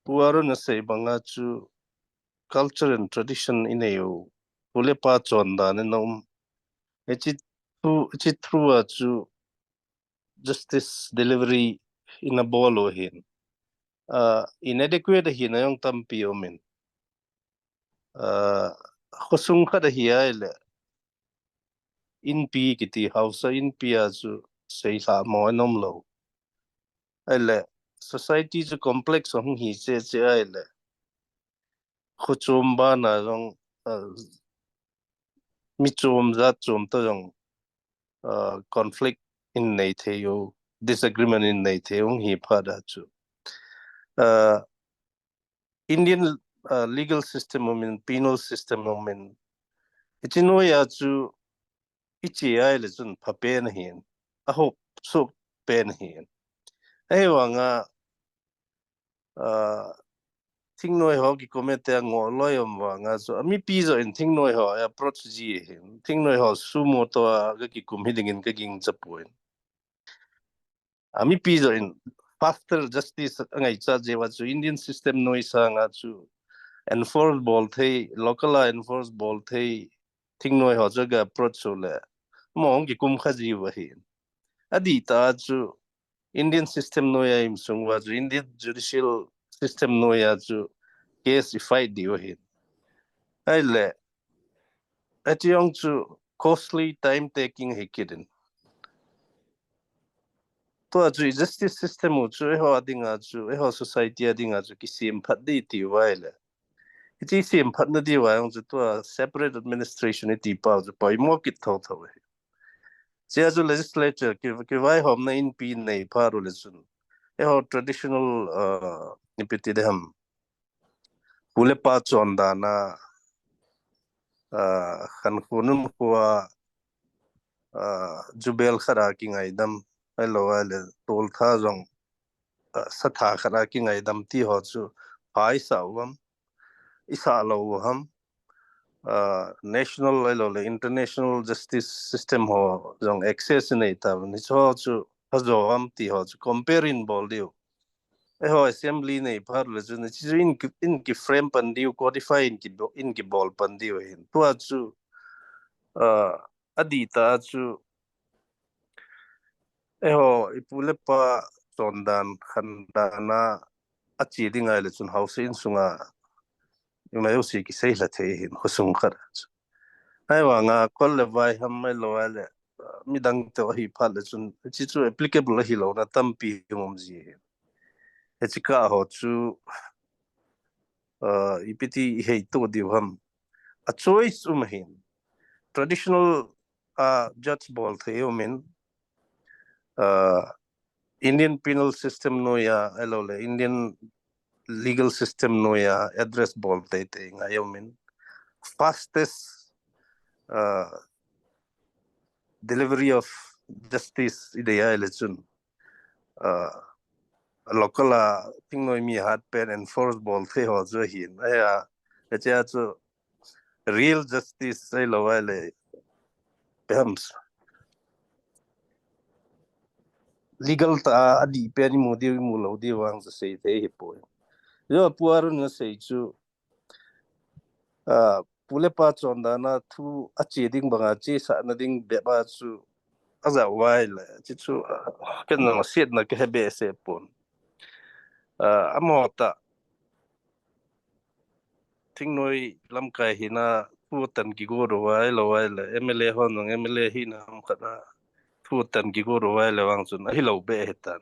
Pu Arun asei banga chu culture and tradition inei u, pu le pa chondan in um. Hiche through, hiche through a chu justice delivery ina bol u ahin. Uh, inadequate ahina jong tampi um in. Uh, khosung khat ahi a ahile, inpi kiti, haosa inpi a chu seilhah mo anom lou. Ahile, society chu complex ahung hi cheche ahile, khochom bana jong, uh, mi chom jat chom toh jong, uh, conflict in nei thei u, disagreement in nei thei u hi phat a chu. Uh, Indian, uh, legal system um in, penal system um in, hiche noiya chu iche ahile chun pha pen ahin, ahop suh pen ahin. Ahivanga, uh, thingnoi ho ki comment a ngoh loi um vanga chu, a mipi joh in thingnoi ho approach ji ahin, thingnoi ho sumo toh a ka kikum hi dingin ka ging chapoi. A mipi joh in faster justice angaichat jeh uva chu Indian system noi sanga chu enforce bol thei, local a enforce bol thei thingnoi ho chu aga approach u le, mo hung kikum kha jiu ahin. Adih tah a chu Indian system noiya i um sung uva chu Indian judicial system noiya chu case i fight diu ahin. Ahile, ati jong chu costly, time taking ahi kit in. Tua chu i justice system u chu eiho a dinga chu, eiho society a dinga chu kisem phat di ti uva ahile, hiche sem phatna diuva jong chu tua separate administration iti pau chu poimo kit thotho ahi. Chea chu legislature ki, kivaihomna inpi nei phat u le chun, eiho traditional, uh, ipi ti ding ham, pu le pa chondan a, uh, khankho nunkho a, uh, jubel khat a kingaidam, ahilou ahile toltha jong, uh, satha khat a kingaidam ti ho chu pha isah u ham, isah lou u ham, uh, national ahilou le international justice system ho jong access inei tauvin, hiche ho chu phajo u ham ti ho chu compare in bol diu. Eiho assembly nei phat le chun hiche chu in ki, in ki frame pan diu, codify in ki, in kibol pan diu ahin. Tua chu, uh, adih tah a chu, eiho i pu le pa chondan khandan a ache ding ahile chun haosa insunga ima jouse kiseilha thei ahin, khosung khat a chu. Ahivanga kol le vai ham ahilou ahile, uh, midang toh ahi phat le chun hiche chu applicable ahilouna tampi hung um ji ahin. Hiche kah ho chu, uh, ipi ti i heito diu ham. a choice um ahin. Traditional, uh, judge bol thei um in, uh, Indian penal system noiya, ahilou le Indian legal system noiya address bol teitei ngai um in, fastest, uh, delivery of justice i dei ahile chun, uh, local a thingnoi mi hat pen enforce bol thei ho chu ahin. Ahia, hichea chu real justice ahilou ahile, perhaps legal tah a adih pen imu diu, imu lou diu vang chu sei thei hipoi. Pu Arun in asei chu, ah, pu le pa chondan a thu ache ding banga chesahna ding bep a chu ajah uva ahile, chuchu, ah, ken jong setna kahe behseh pon. Ah, amaho tah thingnoi lamkai hina thu atan kigot uva ahilou ahile, M L A hon jong M L A hina ham khat a thu atan kigot uva ahile vang chun ahilou beh ahitan.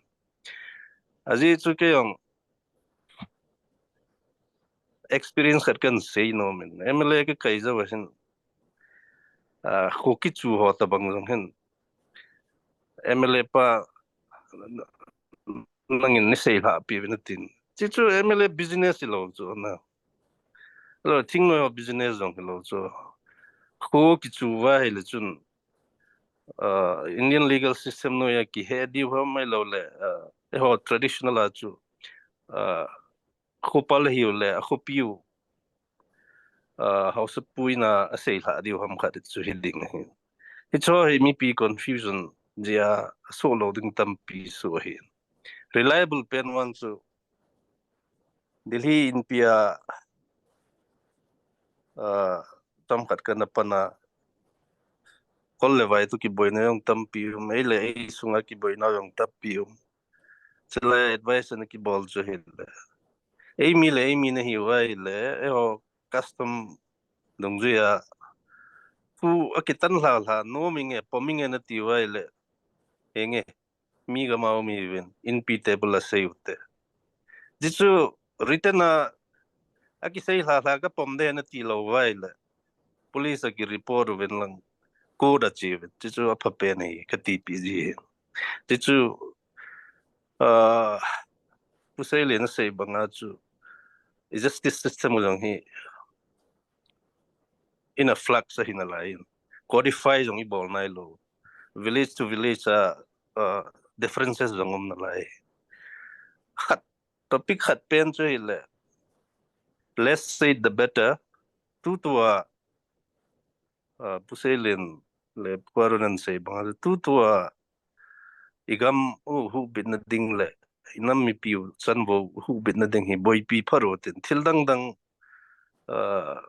Ajeh chu kei jong experience khat kan sei nom in, M L A kakai jou a hin, ah, kho kichu ho tabang jong hin, M L A pa, nangin nei seilhahpi uvin atin. Chuchu M L A business hilou chu na. Lo, thingnoi ho business jong hilou chu. Kho kichu uva ahile chun, ah, Indian legal system noiya kihe diu ham ahilou le, ah, eiho traditional a chu, ah, khopal ahiu le, akhopiu, ah, haosapu in aseilhah diu ham khat chu hiding ahi. Hicho hi mipi confusion jeh a asoh lou ding tampi soh ahi. Reliable pen vang chu Delhi Inpi a, ah, chomkhat kana pan a, kol le vai toh kiboina jong tampi um, ei le ei sunga kiboina jong tampi um. Chulai advice ana kibol chu hile, eimi le eimi nahiu ahile, eiho custom dungjuia thu akitan lhalha, nom inge, pom inge nati uva ahile, henge, mi gam a um ihiuvin, Inpi table a sei ute. Chuchu written a akisei lhalha, kapom de nati lou uva ahile, police a kireport uvin lang, court a che uvin, chuchu aphapen ahi katipi ji ahi. Chuchu, ah, Pu Seilin in asei banga chu, justice system jong hi in a flux ahi nalai in, codify jong ibol nailou, village to village a, ah, differences jong um nalai. Khat, topic khat pen chu hile, less said the better. Tutua, ah, Pu Seilin le Pu Arun in asei banga, tutua igam u huhbitna ding le inam mipiu chanvou huhbitna ding hi boipi phat utin, thil dang dang, ah,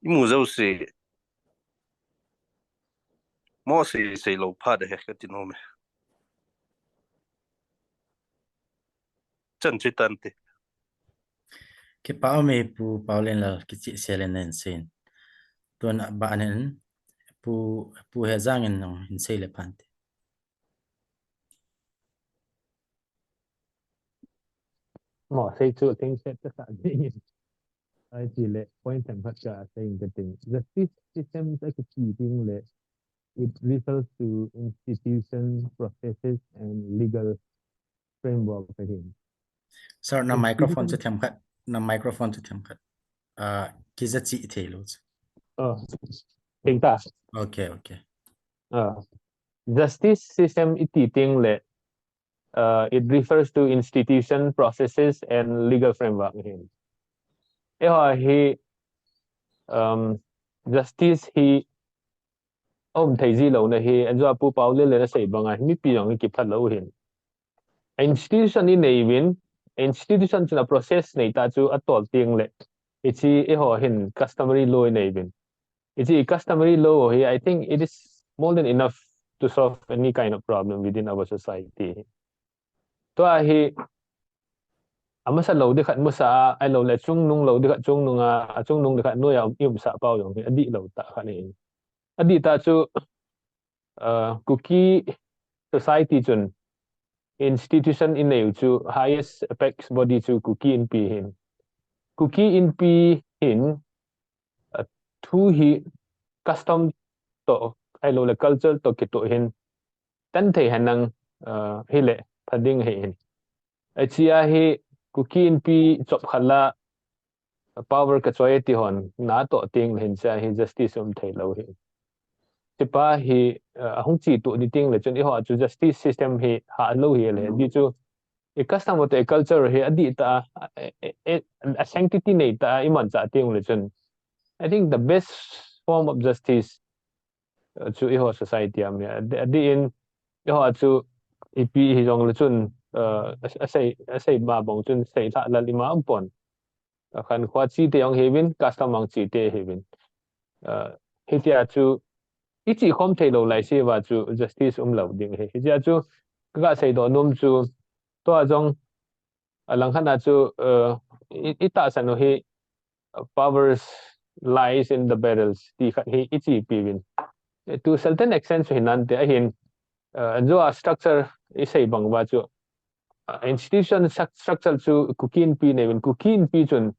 imu jouse mo sei, seilou phat ahi kati nom e. Chan chu tante. Kipa ume Pu Paolenlal, kicheh sel in neihin seiyin. Tuna ban in Pu, Pu Hejang in neihin sei le phante. Mo sei chu teng set ta sa ding. Ahile point themkhat kasei inge kating. Justice system akiti ding le, it refers to institution, processes and legal framework ahi. Sir, na microphone chu themkhat, na microphone chu themkhat. Ah, kija chih thei lou chu. Oh, theng ta. Okay, okay. Ah, justice system iti teng le, uh, it refers to institution, processes and legal framework ahi. Eiho hi, um, justice hi aum thei ji louna hi, ajeh chu Pu Paolenlal in asei banga hi mipi jong hi kiphat lou ahin. Institution inei uvin, institution chun a process nei tah chu atol teng le, hiche eiho hin customary law inei uvin. Hiche customary law hi, I think it is more than enough to solve any kind of problem within our society. Tua hi, amasa lou ding khat masa a, ahilou le chungnung lou ding khat chungnung a, achungnung ding khat noiya um, i umsah pau jong hi adih lou tah khat ahi. Adih tah chu, uh, Kuki society chun institution inei u chu highest apex body chu Kuki Inpi ahin. Kuki Inpi hin thu hi custom toh, ahilou le culture toh kitoh hin tan thei henlang, uh, hile pha ding ahi in. Hichea hi Kuki Inpi chop khat la power kachoi ti hon natoh teng le hichea hi justice um thei lou ahi. Hichepa hi, uh, ahung chetuh ni teng le chun eiho chu justice system hi hah lou ahi le. Ajeh chu i custom toh i culture hi adih tah a, a, a, a, a sanctity nei tah a imanchah teng le chun, I think the best form of justice, uh, chu eiho society a mi, a, adih in eiho chu ipi hijong le chun, uh, a, asei, asei ma bang chun seilhah lal ima um pon. Uh, khankho chite jong hiuvin, custom jong chite hiuvin. Uh, hitia chu iche khom thei lou lai seh uva chu justice um lou ding ahi. Hichea chu kaga seidoh nom chu, tua jong, alang khat a chu, uh, i, itahsan u hi, uh, powers lies in the barrels ti khat hi ichepi uvin. Eh, to certain extent chu hinante ahin, uh, ajeh a structure isei bang uva chu, uh, institution struc-, structure chu Kuki Inpi nei uvin, Kuki Inpi chun,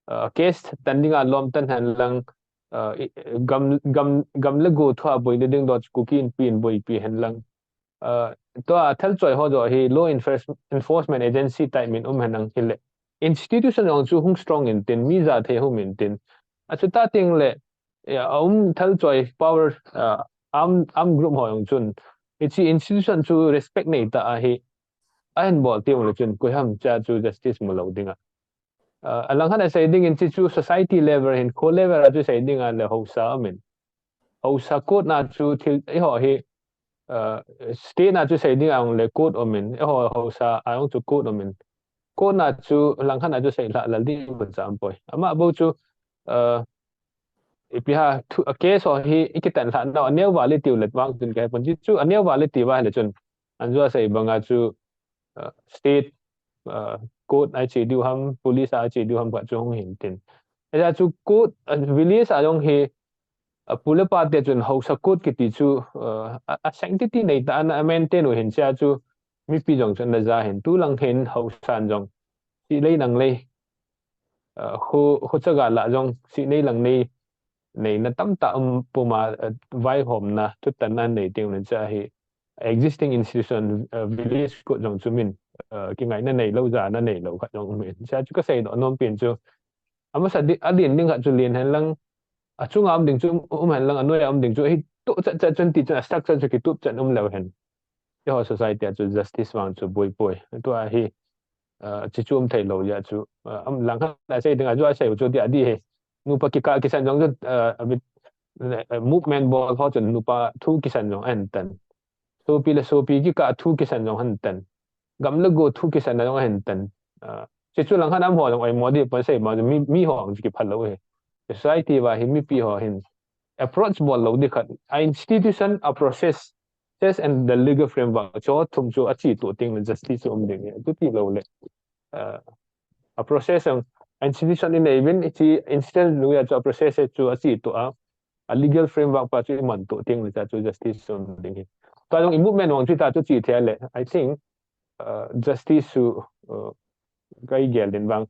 uh, case tan dinga lom tan henlang, uh, i, gam, gam, gam le go thua boina ding toh chu Kuki Inpi in boipi henlang. Uh, tua thalchoi ho joh hi law enforce-, enforcement agency type min um henlang hile. Institution jong chu hung strong intin, mi jathei hung um intin. Achutah teng le, ya, a um thalchoi power, uh, arm, arm group ho jong chun, hiche institution chu respect nei tah a hi ahin bol teng le chun, koiham cha chu justice mu lou ding a. Uh, alang khat a sei ding in hiche chu society level hin, kho level a chu sei ding a le haosa um in. Haosa court na chu thil, eiho hi, uh, state na chu sei ding a jong le court um in, eiho haosa a jong chu court um in. Court na chu lang khat a chu seilhah lal ding imanchah poi. Ama bou chu, uh, ipi ham, thu, a case ho hi ikitan lhah nau, aneo uva le tiu le vang chun kahe pon. Hiche chu aneo uva le tiu va le chun, ajeh a sei bang a chu, uh, state, uh, court a che diu ham, police a che diu ham khat chu hung hin tin. Ajeh chu court, uh, village a jong hi, uh, pu le pa te chun haosa court kiti chu, uh, a, a sanctity nei tah a ana maintain u hin hichea chu mipi jong chun ana ja hin, tulang hin haosan jong, sih lei nang lei, uh, khu, khu chaga lah jong, sih nei lang nei, neina tamtah um puma, uh, vaihomna, thutanna nei teng le hichea hi existing institution, uh, village court jong chu min, uh, kingaina neilou, jana neilou khat jong um in. Hichea chu kaseidoh nom pen chu, amasa di, adin ding khat chu len henlang, achunga um ding chu um henlang, anoiya um ding chu hi tup chat chat chun ti chun a structure chu kitup chat um leu hen. Eiho society a chu justice vang chu boi poi. Tua hi, uh, hiche chu um thei lou jeh chu, uh, um lang khat a sei ding a chu asei u chu ti adih hi. Nupa kikah kisan jong chu, uh, a bit, uh, movement bol ho chun nupa thu kisan jong ahin tan. Sopi le sopi kikah thu kisan jong ahin tan. Gam le go thu kisan jong ahin tan. Uh, hiche chu lang khat a um ho jong oimo dih pon, sei ma mi, mi ho jong chu kiphal lou hi. Society uva hi mipi ho hin approach bol lou ding khat. A institution, a process, process and the legal framework chu thum chu achetuh teng le justice chu um ding ahi. Chuti lou le, uh, a process jong, a institution inei uvin, hiche institution lui a chu a process chu achetuh a, a legal framework pa chu imantuh teng le chu justice chu um ding ahi. Tua jong i movement vang chu tua chu che thei le, I think, uh, justice chu, uh, ka igel ding vang,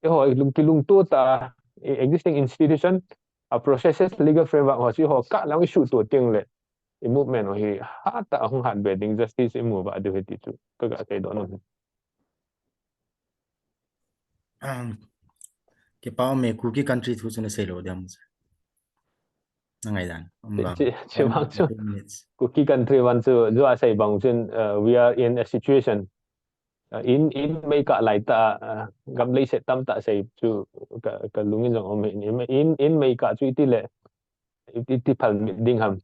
eiho ilung, kilungto tah a, i existing institution, a processes, legal framework ho chu eiho kah lang isuhtuh teng le, i movement ho hi hatah a hung hatbe ding, justice imu vah diu ahi ti chu kaga seidoh nom. Um, kipa um e, Kuki country thu chu nasei lou diam? Na ngaidan um vang. Hiche, hiche vang chu, two minutes. Kuki country vang chu, chu asei bang chun, uh, we are in a situation, uh, in, in meikah lai tah, uh, gam leiset tamtah sei chu ka, ka lung in jong um in, in, in meikah chu iti le, iti, iti phalmit ding ham.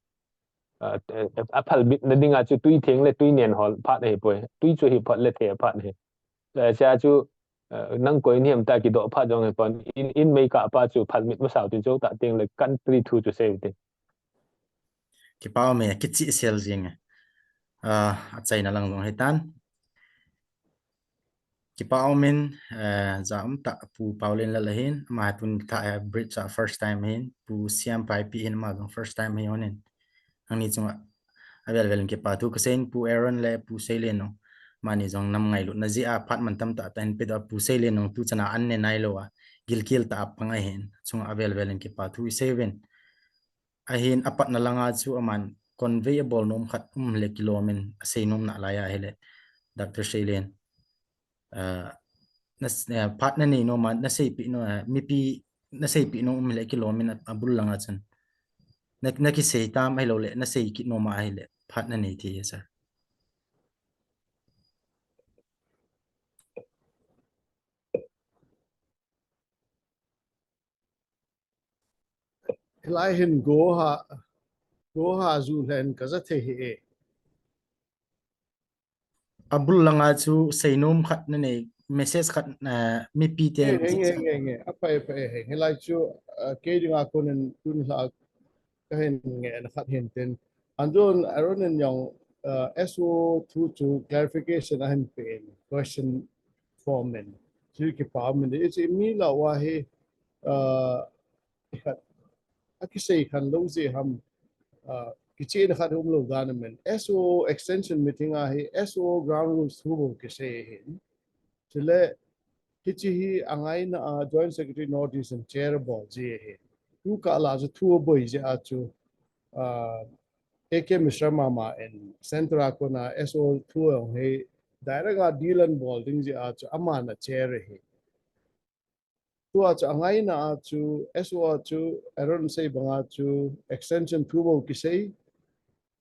Uh, a phalmitna ding a chu tui theng le tui nen ho phat ahi poi. Tui chu hi phat le thei phat ahi. Hichea chu, uh, nang koi nahim tia kidoh phat jong ahi pon, in, in meikah pa chu phalmit masau tin chu tah teng le country thu chu sei u te. Kipa um e, kichehsel jing e. Uh, achaina lang jong ahi tan. Kipa um in, uh, ja um tah Pu Paolen Lal ahin, ama hi tun thah a bridge a first time ahin, Pu Siam Paipi ahin, ama jong first time ahi hon in. Nangni chunga avel vel in kipa thu kasei in, Pu Aaron le Pu Seilen jong, amani jong nam ngailutna jeh a phat man tamtah tah in pe doh a, Pu Seilen jong tu chan a an ne nailou a, gilkel tah a pang ahin, chunga avel vel in kipa thu isei uvin. Ahin apatna langa chu aman convey abol nom khat um le kilom in asei nom nalai ahile, Doctor Seilen. Ah, na, eh, phat nanei nom a, naseipi nom, eh, mipi naseipi nom um le kilom in a, abul langa chun. Na, nakisei tam ahilou le, nasei kit nom ahile, phat nanei thei e, sir. Hilai hin go ha, go ha ju len kaja thei hi e. Abul langa chu seinom khat nanei, message khat, eh, mipi te. Nge, nge, nge, nge, nge. Apai, apai, he. Hilai chu, eh, kei dinga konin tun la kahin nge na khat hin tin. Anjun Aaron in jong, eh, S O two chu clarification ahin pen, question form in. Chu kipa min. It's a mi la wa he, eh, khat, akisei khan lou jeh ham, ah, kichehna khat um lou dan amen. S O extension meeting a hi S O ground rules thu bou kisei hin. Chule, hiche hi angaina a Joint Secretary North East in chair abol ji ahi. Tu kah la chu thu aboi jeh a chu, ah, A K Mishra mama in center a kona S O thu jong hi direct a deal abol ding jeh a chu aman a chair ahi. Tua chu angaina a chu, S O a chu, Aaron sei banga chu, extension thu bou kisei.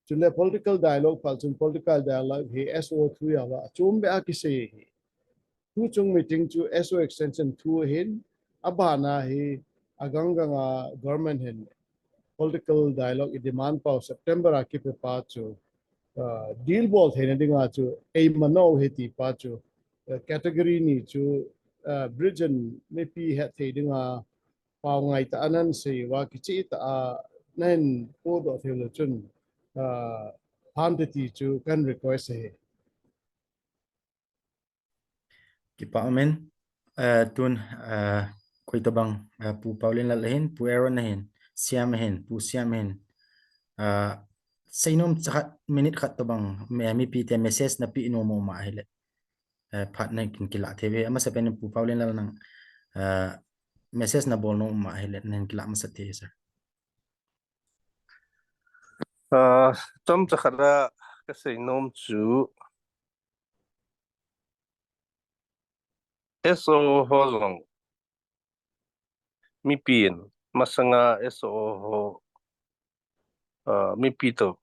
Chule political dialogue phat chun political dialogue hi S O thu jal a, achom beh a kisei hi. Tuchung meeting chu S O extension thu hin, abana hi, agang gang a government hin political dialogue i demand pau September a kipe pa chu, ah, deal bol theina dinga chu, eima nau hi ti pa chu, ah, category ni chu, ah, bridge in mipi het thei dinga pau ngai ta anan sei uva kicheh ta a nahin podoh thei lou chun, ah, phan te ti chu kan request ahi. Kipa umin, eh, tun, eh, koi tobang, eh, Pu Paolienlal ahin, Pu Aaron ahin, Siam ahin, Pu Siam ahin, eh, seinom cha khat, minute khat tobang, mi, mipi te message nape nom um ahile, eh, phat nahin kila thei uve, amasapen in Pu Paolienlal nang, eh, message nabol nom um ahile, nahin kila masa thei, sir. Ah, chomcha khat a kasei nom chu, S O ho jong mipin, masanga S O ho, ah, mipi to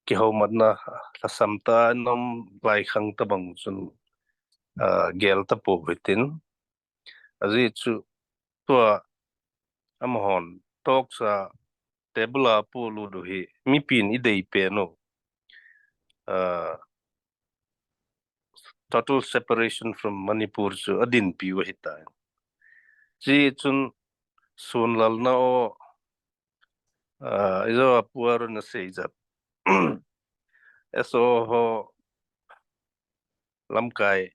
kihoumatna lhasam ta nom lai khang tabang chun, ah, gel tapou hitin. Ajeh chu tua amahon talks a table a polut u hi mipin idei pen u, ah, total separation from Manipur chu adinpi u ahitai. Chuchun sunlalna o, ah, ijo a Pu Aaron asei jat. S O ho lamkai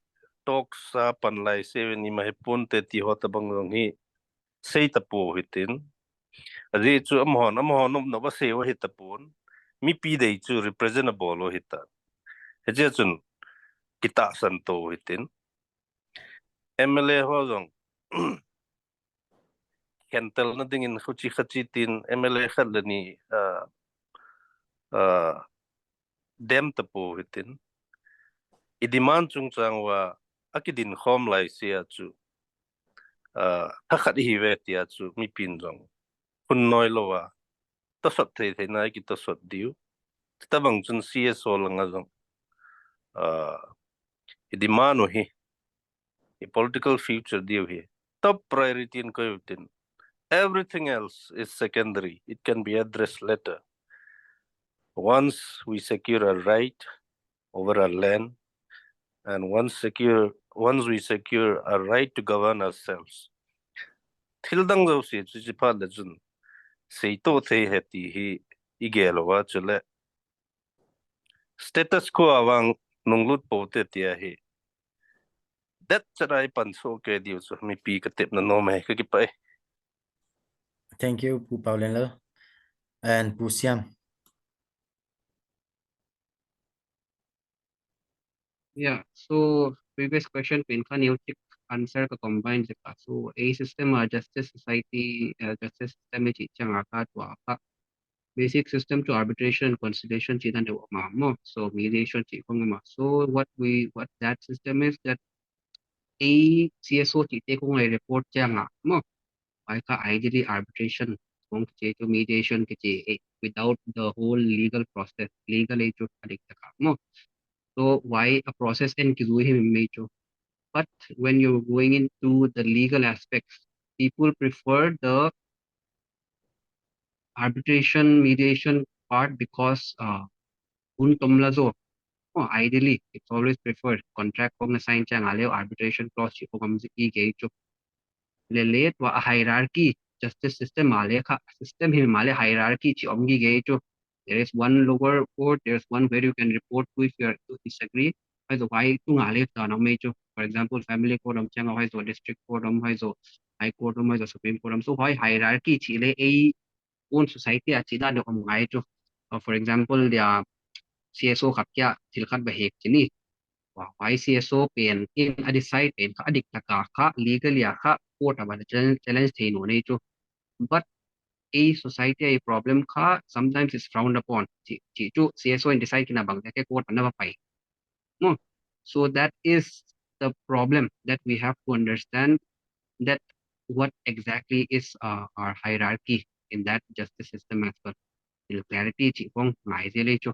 talks a pan lai seven ima hi ponte ti ho tabang jong hi sei tapou hitin. Ajeh chu amahon, amahon nop nop asei u ahi tapon. Mipi dei chu represent abol u ahitan. Hiche chun kitahsan tou hitin. M L A ho jong khentelna dingin khuchi khachi tin M L A khat le ni, ah, ah, dem tapou hitin. I demand chungchang uva akidin khom lai sea chu, ah, thakhat ihiuve tia chu mipin jong hun noi louva tosot thei theina ikitosot diu. Tabang chun C S O langa jong, ah, i demand u hi, i political future diu hi top priority in koi u tin. Everything else is secondary. It can be addressed later. Once we secure a right over our land, and once secure, once we secure a right to govern ourselves, thil dang jouse chu chi phat le chun seito thei ahi ti hi igel uva, chule status quo a vang nunglut pou te tia hi. Det chan a ipan soh kei diu chu mipi katepna nom e, kakipah e. Thank you, Pu Paolienlal. And Pu Siam. Yeah, so previous question pen kha neo chik answer ka combine jeh a. So a system a justice society, uh, justice system e chi chang a kha tua kha basic system chu arbitration, conciliation chih dan deuh a um a maw. So mediation chih khong a um a. So what we, what that system is that ei C S O chihte khong ei report chang a maw. Huai kha ideally arbitration khong kichi chu, mediation kichi, eh, without the whole legal process, legal ei chu adik taka maw. So huai a process en kijui hi mai chu. But when you're going into the legal aspects, people prefer the arbitration mediation part because, uh, hun tom la zo. Oh, ideally, it's always preferred. Contract khong na sign chang a leh arbitration clause chih khong um ji kei chu. Leh leh tua a hierarchy, justice system a leh kha, system hi a leh hierarchy chih um ji kei chu. There is one lower court, there's one where you can report to if you are to disagree. Huai zo huai tung a leh ta na mai chu. For example, family court um chang a, huai zo district court um, huai zo high court um, huai zo supreme court um. So huai hierarchy chih leh ei own society a chih dan deuh um ngai chu. Uh, for example, dia C S O khat kia thil khat va hek chini. Huai C S O pen in a decide pen kha adik taka kha legally a kha court a va challenge, challenge thei nom nei chu. But a society a problem kha sometimes is frowned upon. Chih, chih chu C S O in decide kit na bang dia kha court a na va pai. No. So that is the problem that we have to understand, that what exactly is, uh, our hierarchy in that justice system as well. Thil clarity chih khong ngai ji leh chu.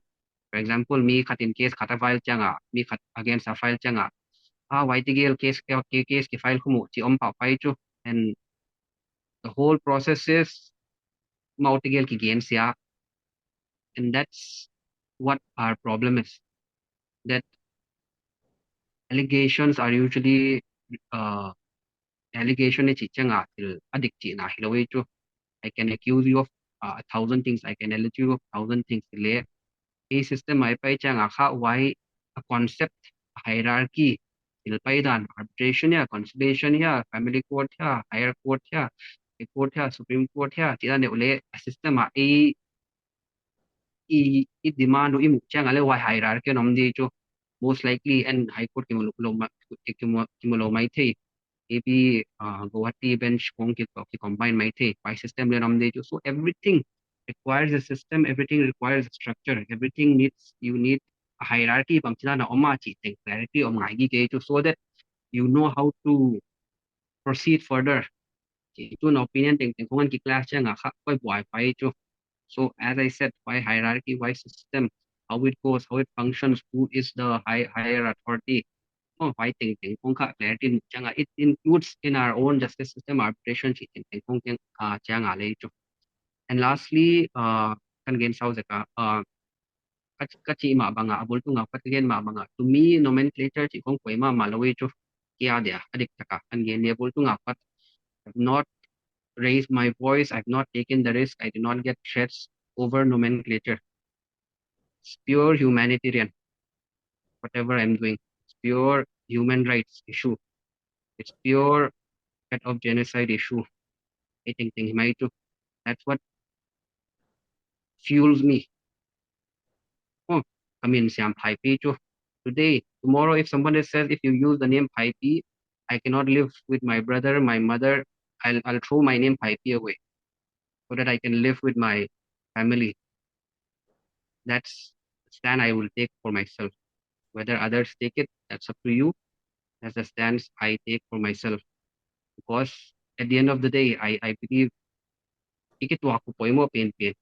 For example, mi khat in case khat a file chang a, mi khat against a file chang a, ah, huai tegel case, case kifile khong mu chih um pah pai chu. And the whole process is amau tegel kigen sia. And that's what our problem is. That allegations are usually, uh, allegation i chih chang a thil adik chihna hilou ei chu. I can accuse you of, uh, a thousand things, I can allege you of a thousand things. Leh ei system a i pai chang a kha huai a concept, a hierarchy, thil pai dan, arbitration hia, conciliation hia, family court hia, higher court hia, high court hia, supreme court hia, chih dan deuh leh a system a ei i, i demand u i mu chang a leh huai hierarchy a um di chu. Most likely and high court kimu lou, lou ma, kimu, kimu lou mai thei. Maybe, uh, Guwahati bench khong ki, ki combine mai thei. Huai system leh a um di chu. So everything requires a system, everything requires a structure, everything needs, you need a hierarchy bang chih dan a um a chih teng clarity um ngai ji kei chu, so that you know how to proceed further. Chih chu na opinion teng teng khong an ki clash chang a kha koi buai pai chu. So as I said, huai hierarchy, huai system, how it goes, how it functions, who is the high, higher authority. Oh, huai teng teng khong kha clarity chang a, it includes in our own justice system, arbitration chih teng teng khong teng, uh, chang a leh chu. And lastly, uh, kan gen sau zek a, uh, ka, ka chih mah bang a, a bul tung a pat ka gen mah bang a, to me nomenclature chih khong koima mah lou ei chu. Kei a dia adik taka kan gen ni a bul tung a pat. I've not raised my voice, I've not taken the risk, I did not get threats over nomenclature. It's pure humanitarian, whatever I'm doing. It's pure human rights issue. It's pure threat of genocide issue. I think, think, mai chu. That's what fuels me. Oh, I mean, siam Phaipi chu. Today, tomorrow, if somebody says, if you use the name Phaipi, I cannot live with my brother, my mother. I'll, I'll throw my name Phaipi away so that I can live with my family. That's the stand I will take for myself. Whether others take it, that's up to you. That's the stance I take for myself. Because at the end of the day, I, I believe i kituak u poimo penpen.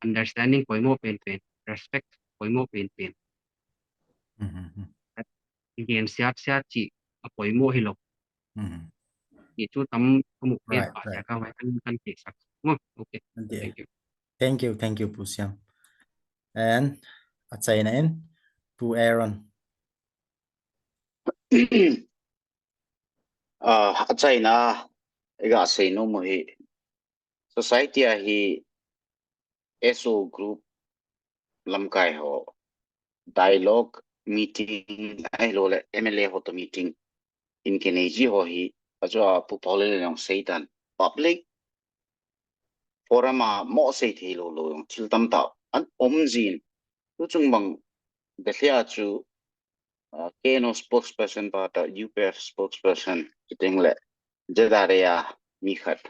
Understanding poimo penpen. Respect poimo penpen. Mhm. Ngen siat siat chih a poimo hilou. Mhm. Ni chu tam kamu pen pa sia ka vai kan kan ke sak. Mo, okay. Thank you. Thank you, thank you, Pu Siam. And a chaina in, Pu Aaron. Ah, a chaina, i ga sei nom u hi, society a hi S O group lamkai ho, dialogue meeting, ahilou le M L A ho to meeting, in kinei ji ho hi, a chu a Pu Paul le nong sei tan, public forum a mo sei thei lou lou jong thil tamtah an um jin. Tu chung bang Delhi a chu, uh, K N O spokesperson pa ta U P F spokesperson chuteng le Z R A a mi khat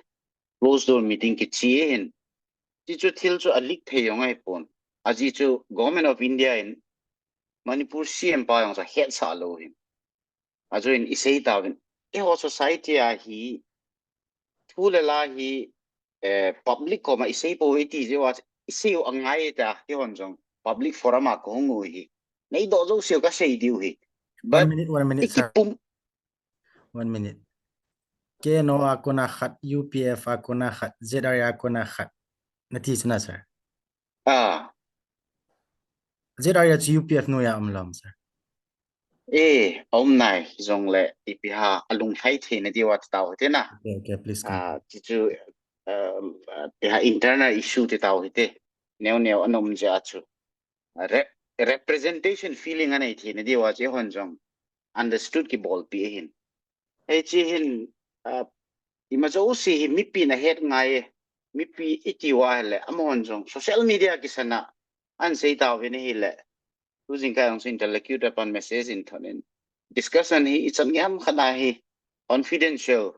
closed door meeting kichi hin Ti chu thil chu a leak thei jong ahi pon. Ajeh chu Government of India in Manipur C M pa jong chu hetsah lou hin. Achu in i sei tauvin. Eiho society a hi thu le la hi eh, public koma i sei pou i ti jeh uva i sei u angai ta hi hon jong public forum a kahung u hi. Nei doh jouse u ka sei diu hi. One minute, one minute, sir. Ikipum One minute. K N O a kona khat, U P F a kona khat, Z R A a kona khat. Nati chuna, sir. Ah, Z R A chu U P F noiya um lou ham, sir? Eh, a um nai jongle ipi ham a lunglhai theina diuva ti tau hite na. Okay, okay, please continue. Ah, ti chu um, ah, ipi ham internal issue ti tau hite. Neo neo ana um jeh a chu. Ah, rep representation feeling anei theina diuva chu hon jong understood kibolpi ahin. Hiche hin ah, ima jouse hi mipi na het ngai e. Mipi i ti uva hile amahon jong social media kisana an sei tauvin ahile. Tu jingkah jong chu interlocutor pan message in thon in. Discussion hi i chan ngei ham khat a hi confidential,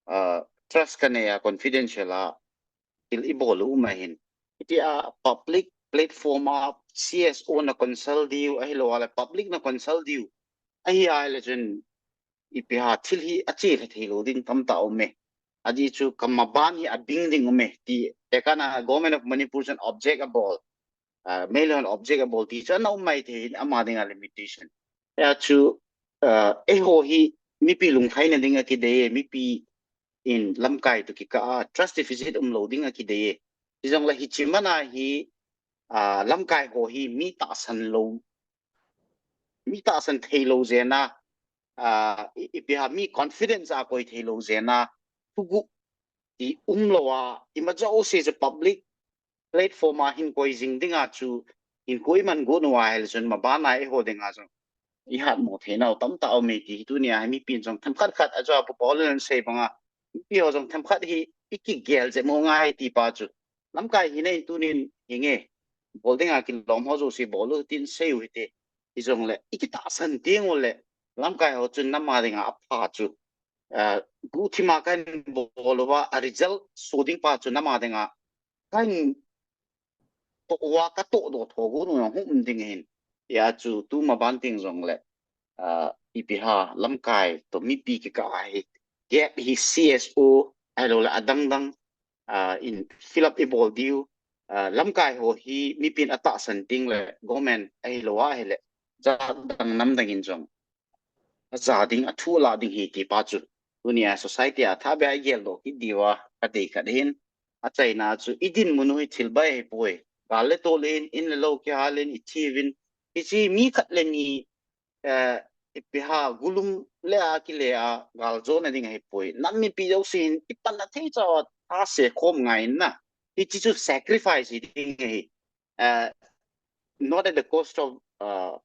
ah, trust ka nei a confidential a thil i bol u um ahin. Hitia public platform a C S O na consult diu ahilou a le public na consult diu. Ahi a le chun ipi ham thil hi a chelha thei lou ding tamtah um e. Ajeh chu kamaban hi a bing ding um e. Ti tekah na Government of Manipur chun object a bol. Ah, Meilhon object a bol ti chu ana um mai thei hin ama dinga limitation. Hia chu ah, eiho hi mipi lunglhaina dinga kidei e, mipi in lamkai toh kikah a trust deficit um lou dinga kidei e. Hijongle hiche mana hi ah, lamkai ho hi mi tahsan lou mi tahsan thei lou jeh a, ah, i- ipi ham mi confidence a koi thei lou jeh a, thuguh i um lou a, ima jouse chu public platform a hin koi jing dinga chu hin koi man got uva hile chun maban a eiho dinga chu i hatmo theinau tamtah um e ti hi tunia hi mipin jong themkhat khat a chu apu Paul in sei banga mipi ho jong themkhat hi i kigel jep mo ngai ti pa chu lamkai hina in tunin hinge bol dinga kilom ho jouse bol u tin sei u hite. Hijongle i kitahsan teng u le lamkai ho chun nam a dinga apha chu ah, guhthima kahin bol uva a result so ding pa chu nam a dinga kahin toh uva ka toh doh tho got u jong hung um ding ahin. Hia chu tu maban teng jongle ah, ipi ham lamkai toh mipi kikah a hi gap hi C S O ahilou le adang dang ah, in fill up i bol diu. Ah, lamkai ho hi mipin atahsan teng le government ahilou a hile jat dang nam dang in jong aja ding, athu alah ding ahi ti pa chu tunia society a thahbeh a i geldoh kit diuva ka dei khat ahin. Achaina chu i dinmun u hi thil bai ahipoi. Gal le tol in, in le lou kihal in, i thi uvin, hiche mi khat le ni eh, ipi ham gulum le a kile a gal jona ding ahipoi. Nam mipi jousen i panna thei chauva ase khom ngai in na. Hiche chu sacrifice hi ding ahi. Eh, not at the cost of uh,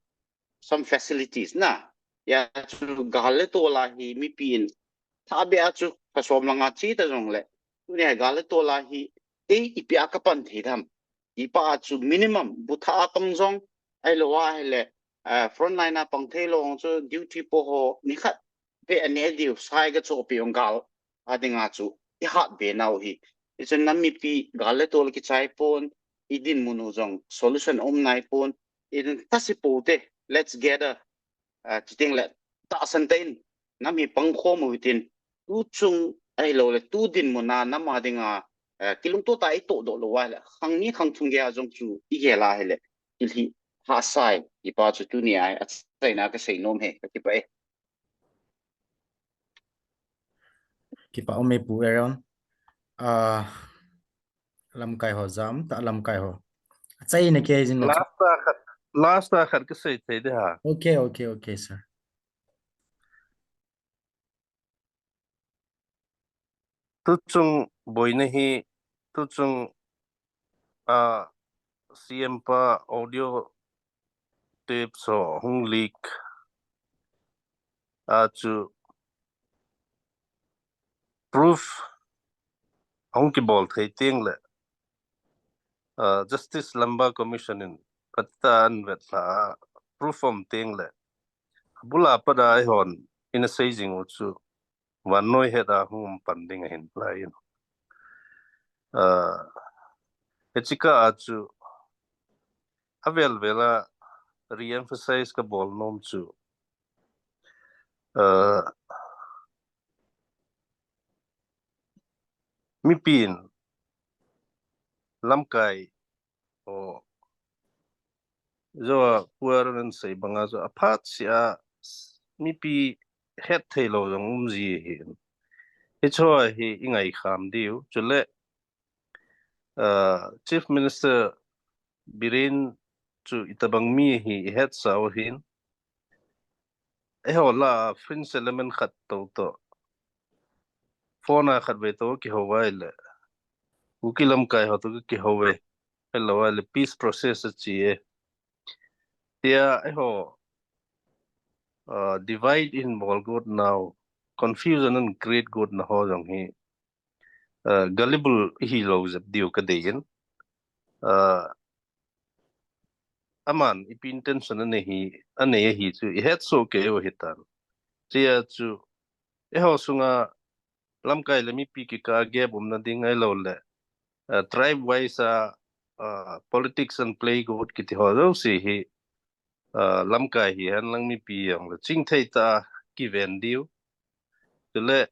some facilities na. Hia chu gal le tol a hi mipi in thahbeh a chu kasom langa che ta jongle tunia gal le tol a hi kei ipi a kapan thei dem ti pa a chu minimum bu thah a pang jong ahilou a hile ah, front line a pang thei lou chu duty po ho nikhat beh aneh diu sai kachohpeh u gal a dinga chu i hatbe nau hi. Hichun nam mipi gal le tol kichai pon, i dinmun u jong solution um nai pon, i din thase pou te, let's gather ah, chuteng le tahsan tah in nam hi pang khom u hitin, tu chung ahilou le tu dinmun a nam a dinga ah, kilungto tah a i toh doh lou a hile khang ni khang thum gei a jong chu i gel a hile thil hi hahsa e ti pa chu tunia hi achaina ka sei nom e, ka kipah e. Kipah um e Pu Aaron. Ah, lamkai ho jam tah lamkai ho. Achaina kei jin le chu. Last a khat, last a khat ka sei thei ding ham. Okay, okay, okay, sir. Tuchung boina hi, tuchung ah, C M pa audio tape so hung leak a chu proof hung kibol thei teng le ah, Justice Lamba Commission in kata an vet la proof um teng le bula pada ai hon in a sei jing u chu vannoi het a hung um pan ding ahin lai in. Ah, Hiche kah a chu avel vel a re-emphasize kabol nom chu, uh, mipin lamkai ho, jo a Pu Aaron in asei banga jo aphat sia mipi hetthei lou jong um ji ahi. Hicho hi i ngaikham diu. Chule, uh, Chief Minister Biren chu itobang mi ahi i hetsa u ahin. Eiho lah a fringe element khat tou tou, phone a khat vei tou kihou vai le, Kuki lamkai ho tou kihou vai, hello vai le, peace process a chi e. Tia eiho, uh, divide in bol got nau, confusion in create got na ho jong hi, uh, gullible ihi lou jep diu kadei in. Uh, aman ipi intention anei hi, anei ahi chu i hetsoh kei u ahitan. Chia chu eiho sunga lamkai le mipi kikah a gap umna ding ahilou le, uh, tribe wise a, uh, politics and play got kiti ho jouse hi, uh, lamkai hihen lang mipi jong le chingthei tah a kiven diu. Chule,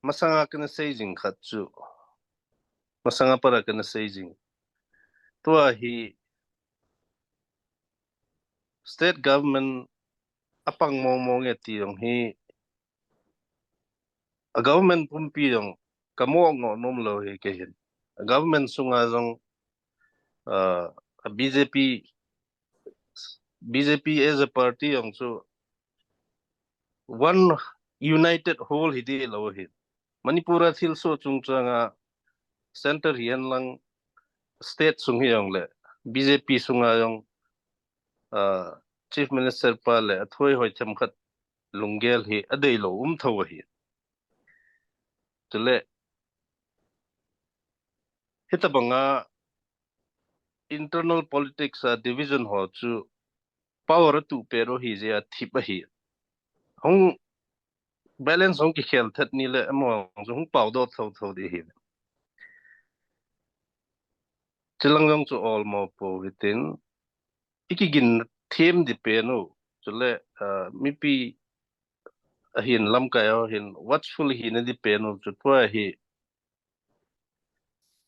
masanga kana sei jing khat chu, masanga pat a kana sei jing. Tua hi state government apang mong mong e ti jong hi, a government pumpi jong kamo ngoh nom lou hi kei hin. A government sunga jong, uh, a B J P, B J P as a party jong chu one united whole hi ding lou ahi. Manipur a thilsoh chungchang a center hihen lang state sung hijong le B J P sunga jong, uh, Chief Minister pa le athuoi hoi themkhat lunggel hi adei lou um tho ahi. Chule, hitobang a internal politics a division ho chu power a tuh pet u ahi jeh a thip ahi. Hung balance hung kikhel thet ni le amaho chu hung pao doh tho tho ding ahi. Chilang jong chu olmo pou hitin, i kigin them ding pen u, chule, uh, mipi ahin lamkai ho hin watchful hina ding pen u chu tua hi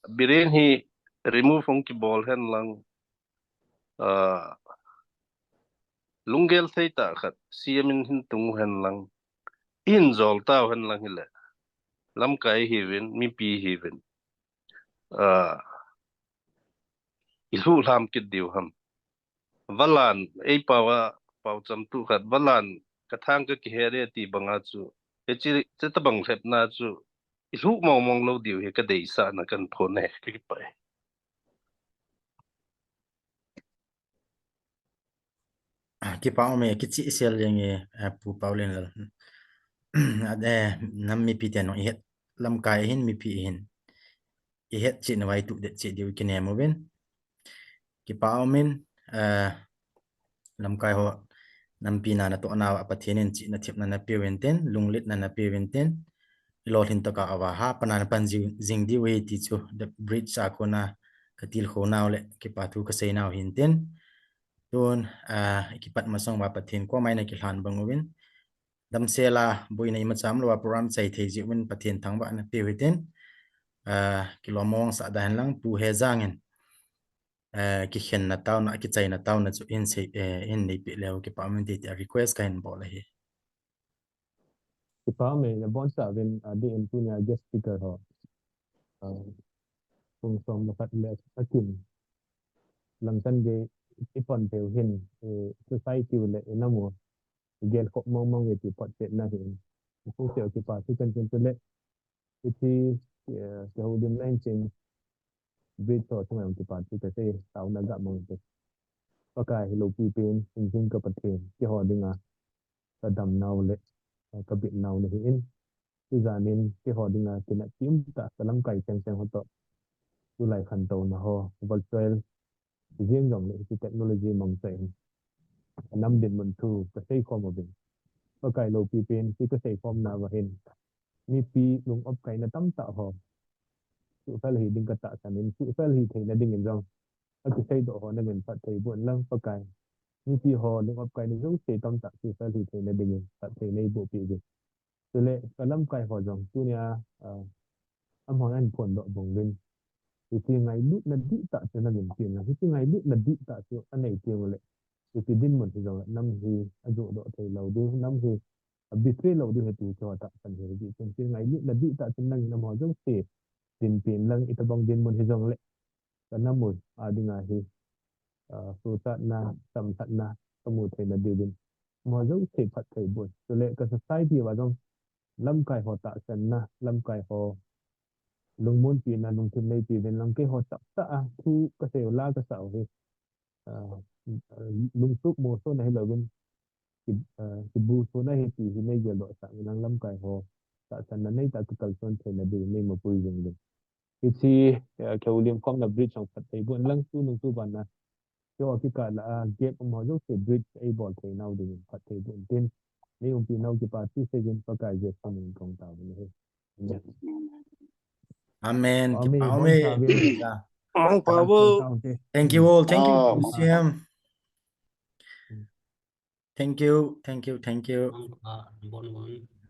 Biren hi remove hung kibol hen lang, ah, lunggel thei tah khat C M in hin tung hen lang, i hin jol tau hen lang hile, lamkai hiuvin, mipi hiuvin, ah, i lhuh lham kit diu ham. Valan, ei pao a, pao cham tu khat, valan, ka thang ka kihe re ti banga chu, hiche, hiche tabang lhepna chu, i lhuh mong mong lou diu hi ka deisahna kan phone e, ka kipah e. Ah, kipa um e, kichih sel jeng e, ah, Pu Paolienlal. Ah, eh, nam mipi ten jong i het, lamkai hin mipi hin. I het chihna vai tuh det chih diu kinem uvin. Kipa um in, eh, lamkai ho, nampi na natoh nauva Pathen in chihna thepna napeh uvin tin, lunglhaina napeh uvin tin, i lolhin tokah uva hapan a napan jing, jing diu ahi ti chu, the bridge a kona ka tilkhou nau le, kipa thu ka sei nau hin tin. Tun, ah, i kipat masang uva Pathen koma i na kilhan bang uvin. Damsel a, boina imacha umlou a program chai thei jeh uvin Pathen thangvahna peh u hitin, ah, kilom mong sah da hen lang Pu Hejang in, ah, kikhenna taona, kichaina taona chu in sei, eh, in neipeh leu kipa um inte tia request kahin bol ahi. Kipa um e, nabonchauvin, ah, D M tunia guest speaker ho. Ah, kum som le khat le akin. Lamkai gei i pan theiu hin, eh, society u le i nam u gelkhoh mong mong e ti photchetna ahi. Pu Seo kipa thu kan tin chule. Hiche, eh, kihoulimna in ching. Bridge ho chunga jong kipa thu kasei, taona ga mang te. Pakai hi loupi pen, hing hing ka Pathen, keiho dinga ka damnau le ka bitnau nahi in. Tujan in keiho dinga kineppi umtah ka lamkai chengcheng ho toh, tulai khantouna ho, virtual jeng jongle hiche technology mangcha in, ka nam dinmun thu ka seikhom uvin. Pakai loupi pen, hiche ka seikhomna uva hin, mipi lung opkaina tamtah ho, suhfel hi ding katahsan in, suhfel hi theina dingin jong akiseidoh ho nangin phatthei boh inlang Pakai. Mipi ho lung-op kaina jouse tamtah suhfel hi theina dingin phatthei neiboh peh uvin. Chule kalamkai ho jong tunia, ah, amaho ahin phondoh bang uvin. Hiche ngailutna dihtah chu nangin peh inlang, hiche ngailutna dihtah chu anei teng uleh, hiche dinmun hijongle nam hi ajohdoh thei lou diu, nam hi abetray lou diu ahi ti chu tahsan ahi. Hijeh chun hiche ngailutna dihtah chu nangin amaho jouse dinpi inlang, itobang dinmun hijongle kanam u a dinga hi, ah, sochatna, chamlhatna kamu theina diuvin amaho jouse phatthei boh in. Chule ka society uva jong lamkai ho tahsanna, lamkai ho lungmonpina, lungthim neipi uvin lang, keiho tamtah a thu kasei u, la kasah u hi, ah, lungtup mosona hilouvin, ki, ah, kibusona ahi ti hi neigeldoh sah inlang, lamkai ho tahsanna neitah a kikalson theina diuvin neimapui jing uvin. Hiche, ah, Kheolim khomna bridge jong phatthei boh inlang, tunung tuban a keiho kikah lah a gap um ho jouse bridge eibol theinau dingin phatthei boh in tin, neiumpi nau kipathu seijin Pakai Jesu min in kahung taovin ahi. Amen. Amen. Kipah ume. Amen. Mangpha uvo. Thank you all. Thank you, Ah. P C M. Thank you, thank you, thank you. Mangpha, bon bon.